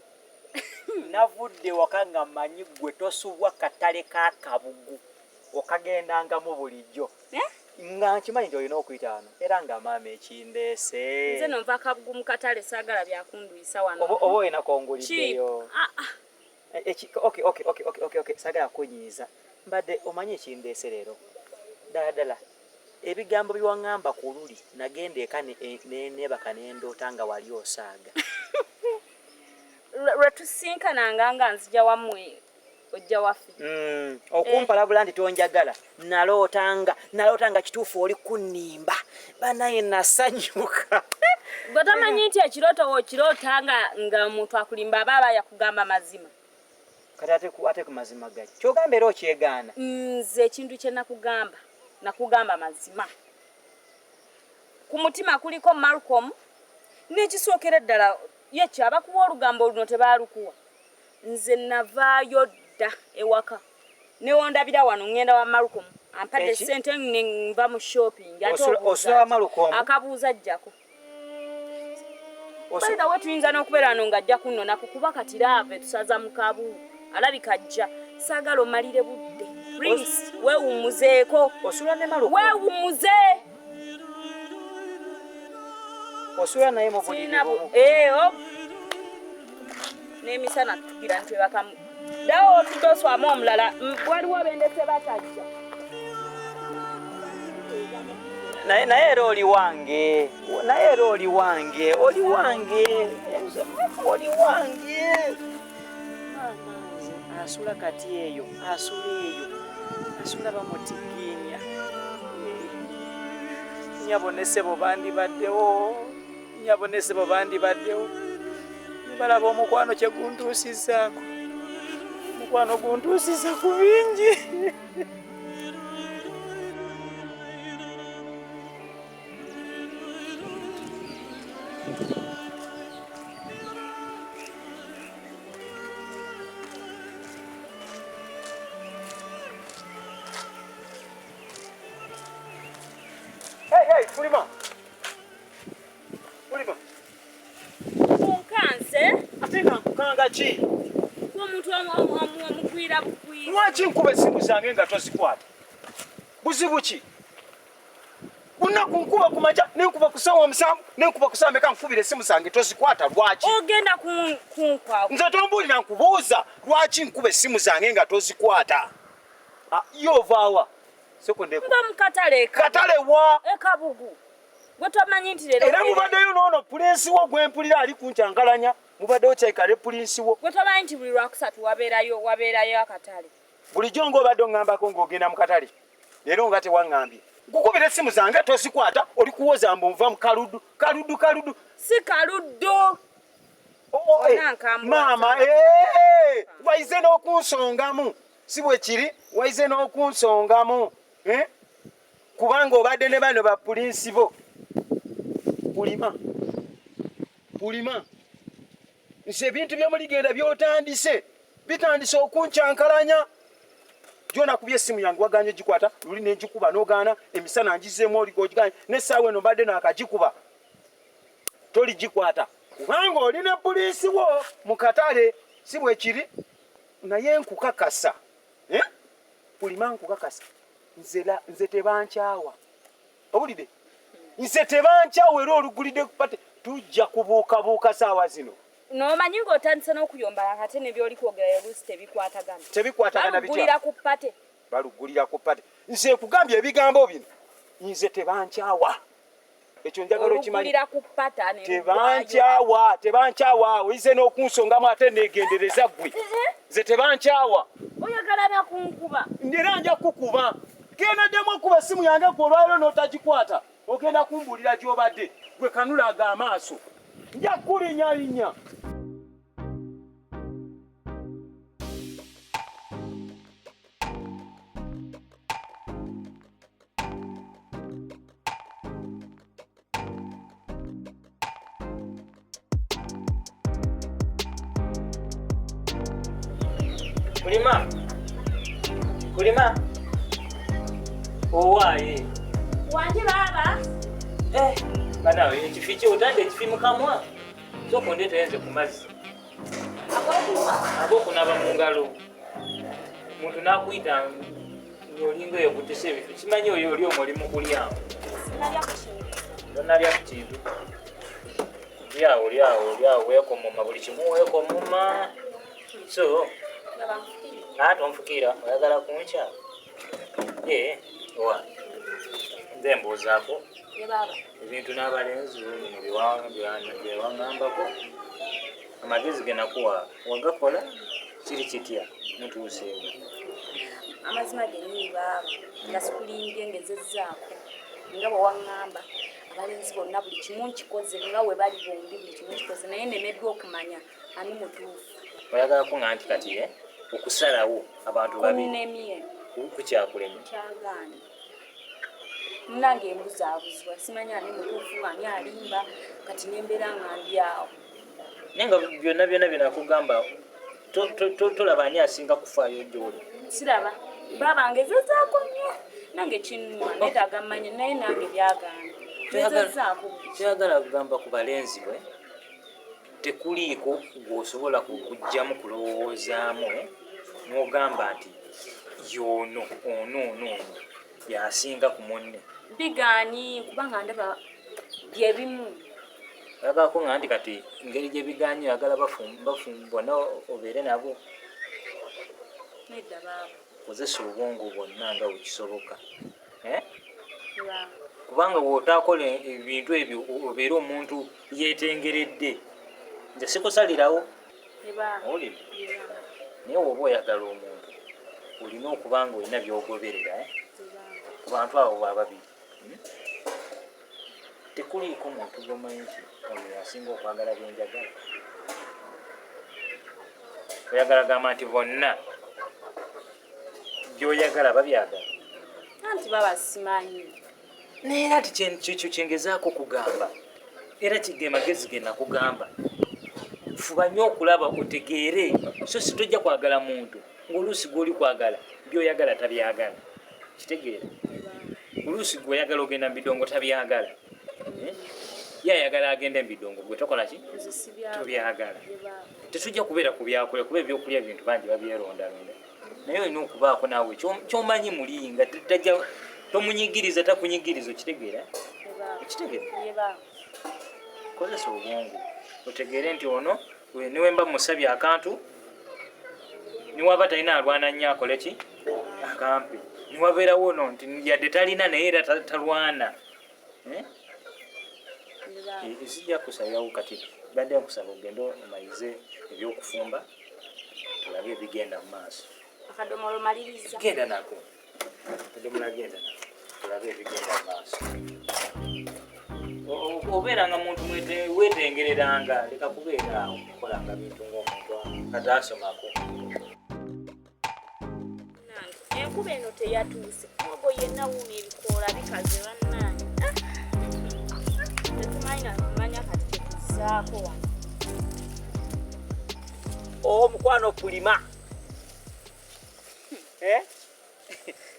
Navudde waka nga mmanyi ggwe tosubwa katale ka Kabugu. Okagendangamu bulijjo. Nga nkimanyi nti olina okuyita wano era nga maama ekindeese. Nze no nva Kabugu mu katale saagala byakunduyisa wano. Oba olina konguliddeyo. Okay, saagala kunyiiza. Mbadde omanyi ekindeese leero. Ddala ddala ebigambo bye waŋŋamba ku luli nagenda eka ne neebaka ne ndoota nga wali osaaga. Lwe tusinkananga nga nzija wammwe ojja waffe. Okumpalabula nti tonjagala nalootanga kituufu oli kunnimba. Banaye nasanyuka. Gwe tomanyi nti ekirooto w'okiroota nga omuntu akulimba aba aba yakugamba mazima. Kati ate ku mazima gaki? Ky'ogamba era okyegaana? Nze ekintu kye nakugamba, nakugamba mazima. Ku mutima kuliko Malcolm n'ekisookera ddala ye ki abakuwa olugambo luno tebaalukuwa. Nze navaayo dda ewaka. Ne wondabira wano ŋŋenda wa Malcolm. Ampadde ssente ne nva mu shopping. Ate Osula wa Malcolm? Akabuuza ajjako. By the way, tuyinza n'okubeera wano ng'ajja kunnonako kuba kati laava etusaza mu kabu. Alabika ajja. Saagala omalire budde. Prince, weewummuzeeko. Osula ne Malcolm? Weewummuze. Osula naye mu buliri bumu? N'emisana tugira nti twebakamu. Ddawo otudde oswamu omulala. Waliwo bendese batajja. Naye era oli wange. Naye era oli wange. Oli wange. Oli wange. Asula kati eyo. Asula eyo. Asula bamutiginya. Nnyabo ne ssebo bandibaddewo. Nnyabo ne ssebo bandibaddewo. Balaba omukwano kye guntuusizzaako. Omukwano guntuusizza ku bingi. Hey, hey, Pulima. Pulima. Kunkanze. Ate nga nkukanga ki? Omuntu omugwira bugwira. Lwaki nkuba essimu zange nga tozikwata? Buzibu ki? Lunaku nkuba ku makya, ne nkuba ku ssaawa 7, ne nkuba ku ssaawa meka nkubira essimu zange tozikwata lwaki? Ogenda kunkwako. Nze tombuulira nkubuuza lwaki nkuba essimu zange nga tozikwata? Ye ovaawa? Nva mu katale. Katale wa? E Kabugu. Gwe tomanyi nti leero Era mubaddeyo n'ono pulinsi wo gwe mpulira ali kunkyankalanya. Mubaddeyo kyekale pulinsi wo. Gwe tomanyi nti buli Lwakusatu wabeerayo akatale. Bulijjo ng'obadde oŋŋambako ng'ogenda mu katale. Leero nga tewaŋŋambye. Nkukubira essimu zange tozikwata, oli kuwoza mbu nva mu kaluddu. Kaluddu, kaluddu. Si kaluddu. Maama, wayize n'okunsongamu. Si bwe kiri, wayize n'okunsongamu. Kubanga obadde ne bano ba pulinsi bo. Pulima. Pulima. Nse ebintu by'omuligenda by'otandise, bitandise okunkyankalanya. Jona nakubye essimu yange wagaanye ogikwata, luli ne ngikuba n'ogaana, emisana ngizeemu oli ogigaanye, n'essaawa eno mbadde naakagikuba. Toligikwata. Kubanga oli ne puliisi wo mu katale, si bwe kiri, naye nkukakasa. Pulima nkukakasa. Nze tebankyawa. Owulidde? Nze tebankyawa era olugulidde kupate tujja kubuukabuuka saawa zino. N'omanyi ng'otandise n'okuyomba ate ne by'oli kwogera oluusi tebikwatagana. Tebikwatagana bitya? Balugulira ku pate. Balugulira ku pate. Nze nkugambye ebigambo bino nze tebankyawa. Ekyo njagala okimanyi. Olugulira ku pata ne Tebankyawa, tebankyawa. Oyize n'okunsongamu ate neegendereza ggwe. Nze tebankyawa. Oyagala na kunkuba. Era nja kukuba. Genda ddemu okuba essimu yange gwe olwaleero n'otagikwata. Ogenda kumbuulira gy'obadde. Gwe kanula ago amaaso. Nja kukulinyalinnya. Kulima. Kulima. Owaaye. Wangi baaba. Banawe ekifi kyo otandde ekifi mu kamwa. Sooka ondeeteyo nze ku mazzi. Ag'okunaaba mu ngalo. Muntu n'akuyita ng'olinga oyo okutesa ebintu. Simanyi oyo oli omwo oli mu kulyamu. Sinalya ku kintu. Tonalya ku kintu. Olyawo, olyawo, olyawo weekomoma buli kimu weekomoma. So, tonfukiira oyagala kunkya. Owa. Nze mbuuzaako. Ebintu n'abalenzi bino bye waŋŋambako. Amagezi ge nakuwa wagakola kiri kitya mutuuseewo? Amazima gennyini baaba nga sikulimbye ngezezzaako nga bwe waŋŋamba abalenzi bonna buli kimu nkikoze nga we bali bombi buli kimu nkikoze naye nemeddwa okumanya ani mutuufu. Oyagala kuŋŋa nti kati okusalawo abantu babiri Kunnemye. Kukyakulemye. Kyagaanye. Munnange mbuzaabuzibwa simanyi ani mutuufu ani alimba kati ne mbeera nga ndi awo. Naye nga byonna byonna bye nakugamba tolaba ani asinga kufaayo gy'oli. Siraba. Baaba ngezezaako nnyo nange kinnuma neetaaga mmanye naye nange byagaana. Ngezezaako. Toyagala kugamba ku balenzi bwe tekuliiko gw'osobola kuggyamu kulowoozaamu n'ogamba nti y'ono ono ono ono y'asinga ku munne. Bigaanyi kubanga ndaba bye bimu. Oyagala kuŋŋamba nti kati engeri gye bigaanyi oyagala bonna obeere nabo. Nedda baaba. Kozesa obwongo bwonna nga bwe kisoboka. Kubanga bw'otaakola ebintu ebyo obeere omuntu yeetengeredde. Nze sikusalirawo. Owulidde? Naye bw'oba oyagala omuntu olina okuba nga olina by'ogoberera, Ku bantu abo bababiri. Tekuliiko muntu gw'omanyi nti ono y'asinga okwagala bye njagala. Oyagala gamba nti bonna by'oyagala babyagala. Anti baba simanyi. Naye era ati kye ngezaako kugamba. Era ge magezi ge nakugamba. Fuba nnyo okulaba otegeere so si tojja kwagala muntu ng'oluusi gw'oli kwagala by'oyagala tabyagala. Kitegeera. Oluusi gw'oyagala ogenda mu bidongo tabyagala. Ye ayagala agende mu bidongo gwe tokola ki? Tobyagala. Tetujja kubeera ku byakulya kuba ebyokulya ebintu bangi babyerondalonda. Naye olina okubaako naawe ky'omanyi muli nga tajja tomunyigiriza takunyigiriza okitegeera? Okitegeera? Kozesa obwongo otegeere nti ono ne we mba musabye akantu niwaba talina alwana nnyo akole ki? Akampe. Niwabeerawo ono nti yadde talina naye era talwana. Sijja kusalirawo kati badde nkusaba ogende omalize ebyokufumba tulabe ebigenda mu maaso. Akadomolo maliriza. Genda nako. Akadomolo genda nako. Tulabe ebigenda mu maaso. Obeeranga muntu weetengereranga leka kubeera awo kukolanga bintu ng'omuntu ataasomako. Enkuba eno teyatuuse. Muwogo yenna wuuma ebikoola bikaze bannange. Tetumanyi na kumanya kati kye tuzzaako wano. Omukwano kulima.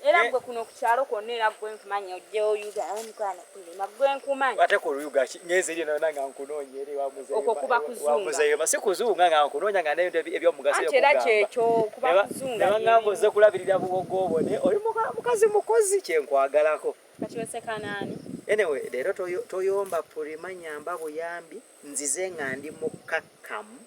Era gwe kuno ku kyalo kwonna era gwe nkumanya ojje oyuga omukwano kulima gwe nkumanya. Ate ku luyuga ki ngenze eri nona nga nkunoonya eri wa muzeeyi. Okwo kuba kuzunga. Wa muzeeyi, si kuzunga nga nkunoonya nga n'ebintu eby'omugaso Anti era kyekyo kuba kuzunga. Ne bangamba ozze kulabirira buwogo obwo ne oli mukazi mukozi kye nkwagalako. Kati oseka naani? Anyway, leero toyomba pulima, nyamba buyambi, nzize nga ndi mukkakkamu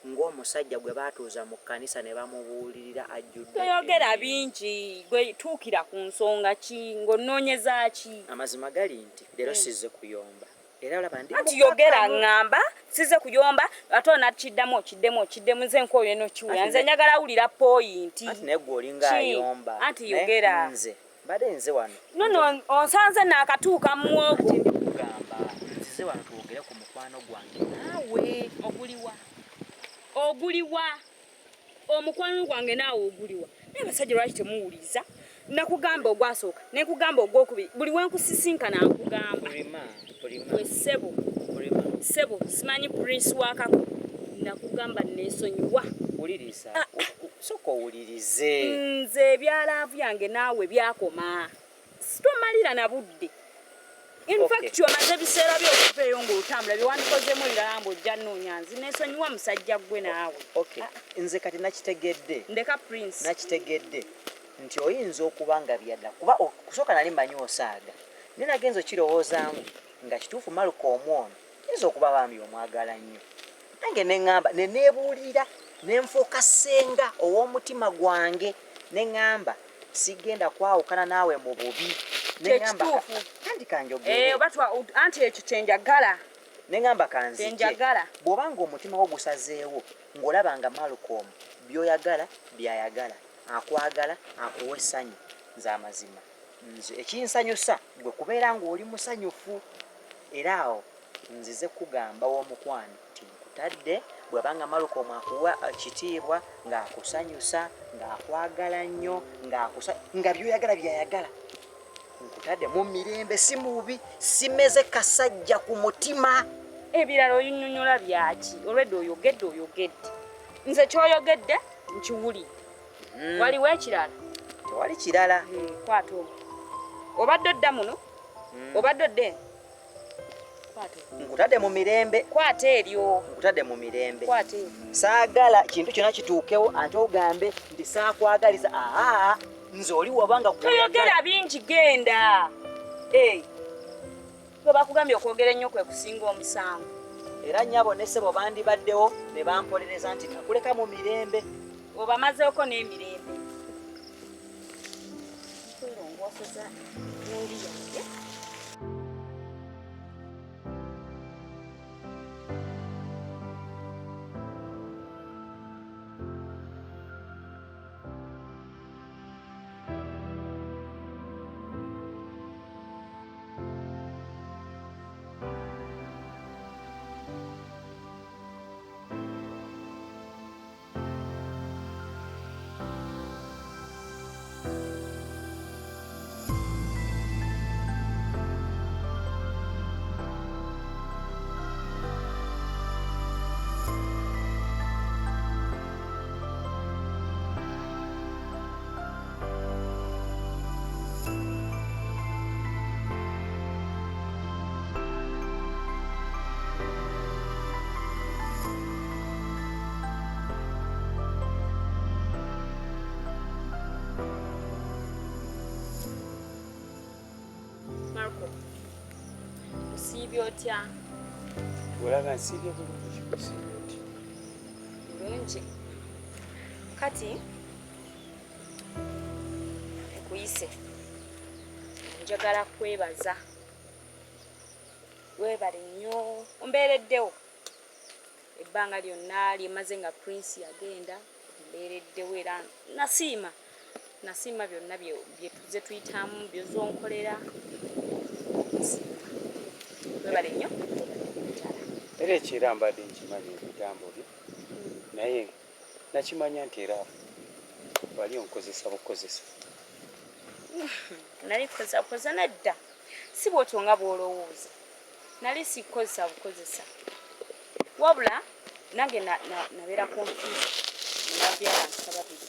ng'omusajja gwe baatuuza mu kkanisa ne bamubuulirira ajjudde. Toyogera bingi, gwe tuukira ku nsonga ki ng'onoonyeza ki? Amazima gali nti leero sizze kuyomba. Era olaba ndi Anti yogera ŋŋamba size kuyomba ate onakiddamu okiddemu okiddemu nze nkooyo nokiwulira nze njagala wulira poyinti. Anti naye gwe olinga ayomba. Anti yogera. Nze mbadde nze wano. No onsanze naakatuuka muwogo. Anti ndikugamba nzize wano twogere ku mukwano gwange naawe. Oguliwa? Oguliwa? Omukwano gwange naawe oguliwa? Naye abasajja lwaki temuwuliriza? Nakugamba ogwasooka ne nkugamba ogwokubiri buli we nkusisinkana nkugamba. Gwe ssebo. Ssebo simanyi Prince wa Kako nakugamba neesonyiwa. Wuliriza. Sooka owulirize. Nze ebya love yange naawe byakoma. Tomalira na budde. In fact omaze ebiseera byo okuva eyo ng'otambula bye wandikozeemu ebirala ng'ojja nnoonya nze neesonyiwa musajja ggwe naawe. Okay. Nze kati nakitegedde. Ndeka Prince. Nakitegedde nti oyinza okuba nga byadda kuba okusooka nali mmanyi osaaga naye nagenza okirowoozaamu nga kituufu Maluka omwono oyinza okuba bambi omwagala nnyo nange ne ŋŋamba ne neebuulira ne nfuuka ssenga ow'omutima gwange ne ŋŋamba sigenda kwawukana naawe mu bubi ne ŋŋamba anti kanjogere anti ekyo kye njagala ne ŋŋamba kanzije bw'oba ng'omutima wo gusazeewo ng'olaba nga Maluka by'oyagala by'ayagala akwagala akuwa essanyu nze amazima nze ekinsanyusa gwe kubeera ng'oli musanyufu era awo nzize kugamba w'omukwano nti nkutadde bw'abanga Maluka akuwa kitiibwa ng'akusanyusa ng'akwagala nnyo nga by'oyagala by'ayagala nkutadde mu mirembe si mubi simeze kasajja ku mutima. Ebirala oyinyonyola byaki olwedde oyogedde oyogedde nze ky'oyogedde nkiwulidde. Waliwo ekirala? Tewali kirala. Kwata omwo. Obadde odda muno? Obadde odda eno? Kwata. Nkutadde mu mirembe. Kwata eryo. Nkutadde mu mirembe. Kwata eryo. Saagala kintu kyonna kituukewo ate ogambe nti saakwagaliza. Aa, nze oli wabanga toyogera bingi genda. Bwe bakugambye okwogera ennyo kwe kusinga omusango. Era nnyabo ne ssebo bandibaddewo ne bampolereza nti nakuleka mu mirembe. Obamazeeko n'emirembe. Kwerongoosa gundi yange. Marco, osiibye otya? Olaba nsiibye bulungi, osiibye otya? Bulungi. Kati nkuyise njagala kwebaza. Weebale nnyo ombeereddewo ebbanga lyonna lyemaze nga Prince yagenda ombeereddewo era nasiima nasiima byonna bye tuzze tuyitamu byozonkolera. Weebale nnyo. Era ekyo era mbadde nkimanyi ebigambo byo naye nakimanya nti era wali onkozesa bukozesa. Nali kukozesa bukozesa nedda si bw'otyo nga bw'olowooza nali sikukozesa bukozesa wabula nange nabeera confused nabya abantu babiri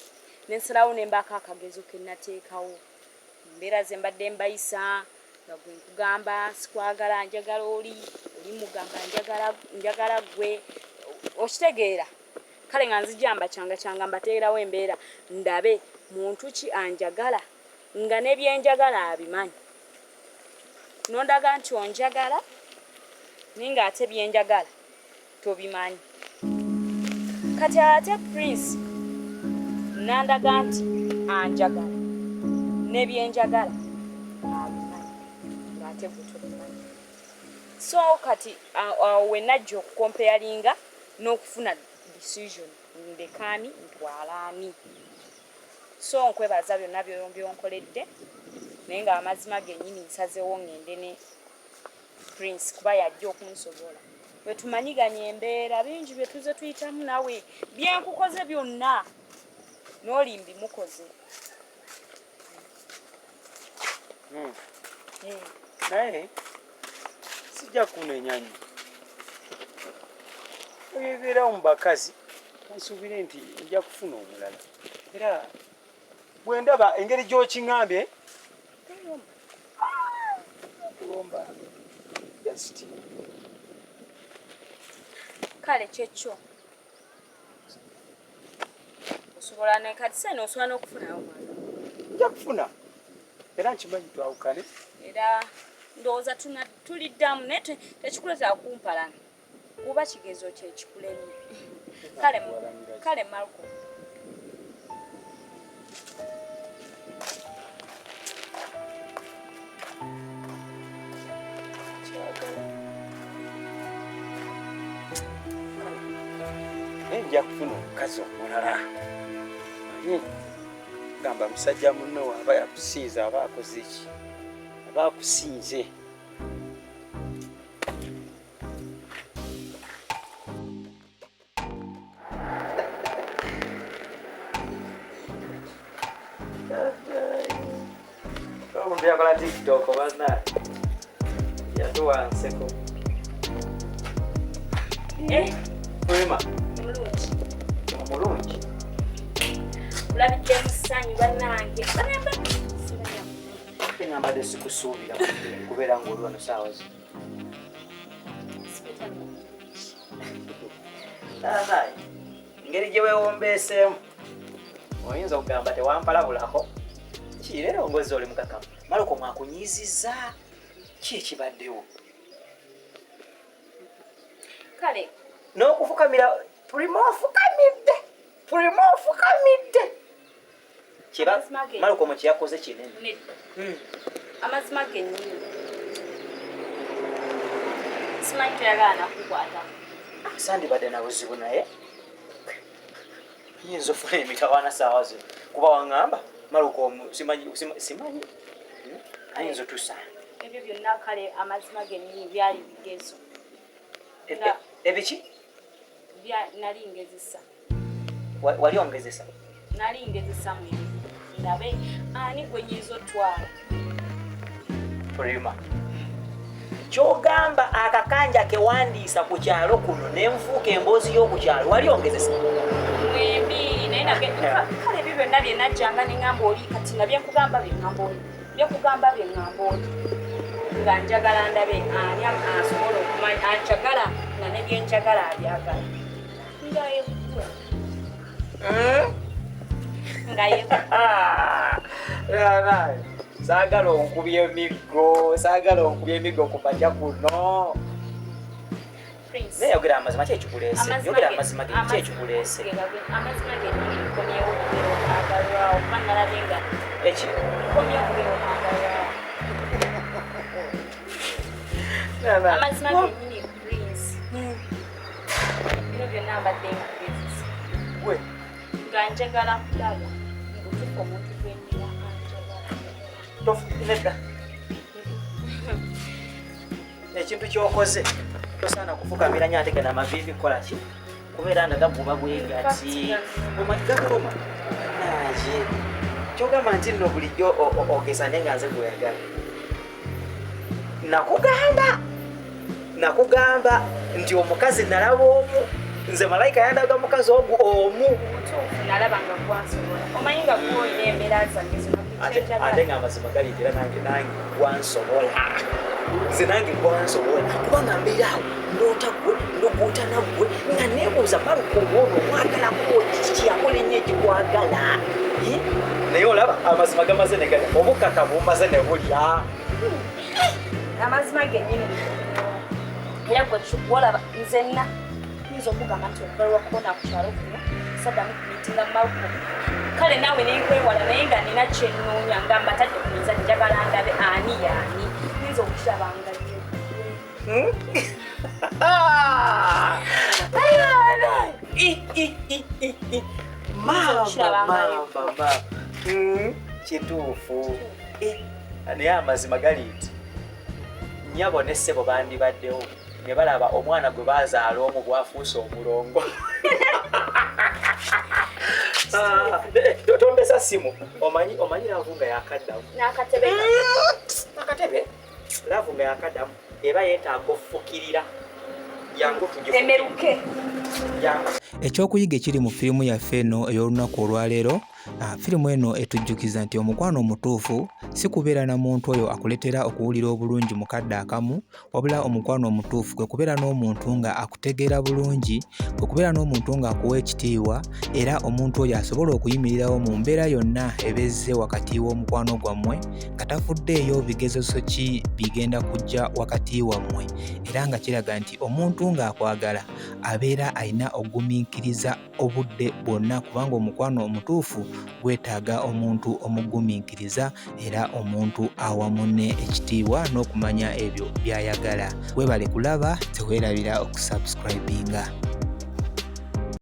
nensalawo ne mbaako akagezo ke nateekawo mbeera ze mbadde mbayisa nga gwe nkugamba sikwagala njagala oli oli mugamba njagala gwe okitegeera kale nga nzija mbacangacyanga mbateerawo embeera ndabe muntu ki anjagala nga n'ebyenjagala abimanyi. Nondaga nti onjagala naye ng'ate byenjagala tobimanyi. Kati ate Prince nandaga nti anjagala n'ebyenjagala abimanyi ng'ate gwe tobimanyi. So kati awo we najja okukompeyalinga n'okufuna decision ndekaani ntwalaani. So nkwebaza byonna byonkoledde naye ng'amazima gennyini nsazeewo ngende ne Prince kuba yajja okunsobola. Bwe tumanyiganye embeera bingi bye tuze tuyitamu nawe byenkukoze byonna n'oli mbimukoze. Naye sijja kunenya nnyo. Ebibeerawo mu bakazi nsuubire nti nja kufuna omulala. Era bwe ndaba engeri gy'okiŋŋambye kulomba just kale kyekyo osobola ne kati sene osobola n'okufunayo omwana. Nja kufuna era nkimanyi twawukane. Era ndowooza tuliddamu naye tekikuleetera kumpalana kuba kigezo kye kikulemye. Kale kale Marco. Naye nja kufuna omukazi omulala. Manyi gamba musajja munno aba yakusinze aba akoze ki? Aba akusinze. Omuntu yakola TikTok banna yatuwa nseko. Prima. Omulungi. Omulungi. Kulabidde mu ssanyu bannange. Banamba. Nga mbadde sikusuubira kubeera ng'oli wano saawa zino. Naye engeri gye weewombeeseemu oyinza okugamba tewampalabulako. Ki leero ngozi oli mukakamu. Malcolm akunyiizizza. Ki ekibaddewo? Kale. N'okufukamira Prima ofukamidde. Prima ofukamidde. Malcolm kye yakoze kinene. Amazima gennyini. Simanyi toyagala nakukwata. Sandibadde na buzibu naye nyinza ofuna emitawaana saawa zino kuba waŋŋamba Malcolm simanyi simanyi ayinza otusaana. Ebyo byonna kale amazima gennyini byali bigezo. Ebiki? Nali ngezesa. Wali ongezesa? Nali ngezesa mwene. Ndabe ani gwe nyinza otwala? Prima. Kyogamba akakanja kewandiisa ku kyalo kuno nenfuuka emboozi y'oku kyalo wali ongezesa? Mwembi naye nage kale ebyo byonna bye najjanga ne ŋŋamba oli kati nga bye nkugamba bye ŋŋamba oli bye nkugamba bye ŋŋamba oli nga njagala ndabe ani asobola okumanya anjagala nga ne bye njagala abyagala. Nga yeggwe. Nga yeggwe. Saagala onkubye emiggo, saagala onkubye emiggo ku makya kuno. Naye yogera amazima ki ekikuleese? Yogera amazima ki ekikuleese? Amazima gennyini nkomyewo okubeera omwagalwawo kuba nalabye nga eki? Nkomyewo okubeera omwagalwawo. Amazima gennyini Prince. Bino byonna mbadde nkugezesa. Gwe? Nga njagala kulaba mbutuufu omuntu gwe nnina anjagala. Nedda. Ekintu ky'okoze tosaana kufukamira nnyo ate gano amaviivi kukola ki? Kubeera nga gakuba bwegati. Omanyi gakuluma? Naye ky'ogamba nti nno bulijjo ogeza naye nga nze gweyagala. Nakugamba nti omukazi nalaba omu, nze malayika yandaga mukazi ogwo omu. Mutuufu nalaba nga gwansobola. Omanyi nga gw'olina embeera zange zonna Ate nga amazima gali nti era nange gwansobola. Nze nange gwansobola kubanga mbeera awo ndoota ggwe ndogoota naggwe nga neebuuza Malcolm ono omwagalako kiki kyeyakola ennyo ekikwagala. Naye olaba amazima gamaze ne galya obukaka bumaze ne bulya. Amazima gennyini era gwe wolaba nzenna nyinza okugamba nti okuva lwakubona ku kyalo kuno saddamu kumitinga Malcolm. Kale naawe nenkwewala naye nga nina kyennoonya nga mbatadde ku minzani njagala ndabe ani yaani. Nyinza okukiraba nga ye. Mama, mama, mama. Kituufu. Naye amazima gali nti nnyabo ne ssebo bandibaddewo ne balaba omwana gwe bazaala omu bwafuuse omulongo. Tombesa simu. Omanyi laavu nga yakaddamu. N'akatebe. Akatebe? Laavu nga yakaddamu eba yeetaaga offukirira. Jangu tugifukirire. Emeruke. Jangu. Ekyokuyiga ekiri mu firimu yaffe eno ey'olunaku olwaleero, firimu eno etujjukiza nti omukwano omutuufu si kubeera na muntu oyo akuleetera okuwulira obulungi mu kadde akamu, wabula omukwano omutuufu kwe kubeera n'omuntu nga akutegeera bulungi, kwe kubeera n'omuntu nga akuwa ekitiibwa, era omuntu oyo asobola okuyimirirawo mu mbeera yonna ebezze wakati w'omukwano gwammwe nga tafuddeeyo bigezeso ki bigenda kujja wakati wammwe, era nga kiraga nti omuntu ng'akwagala abeera alina okugumiikiriza obudde bwonna, kubanga omukwano omutuufu gwetaaga omuntu omugumiikiriza era omuntu awa munne ekitiibwa n'okumanya ebyo by'ayagala. Weebale kulaba, teweerabira okusubscribinga.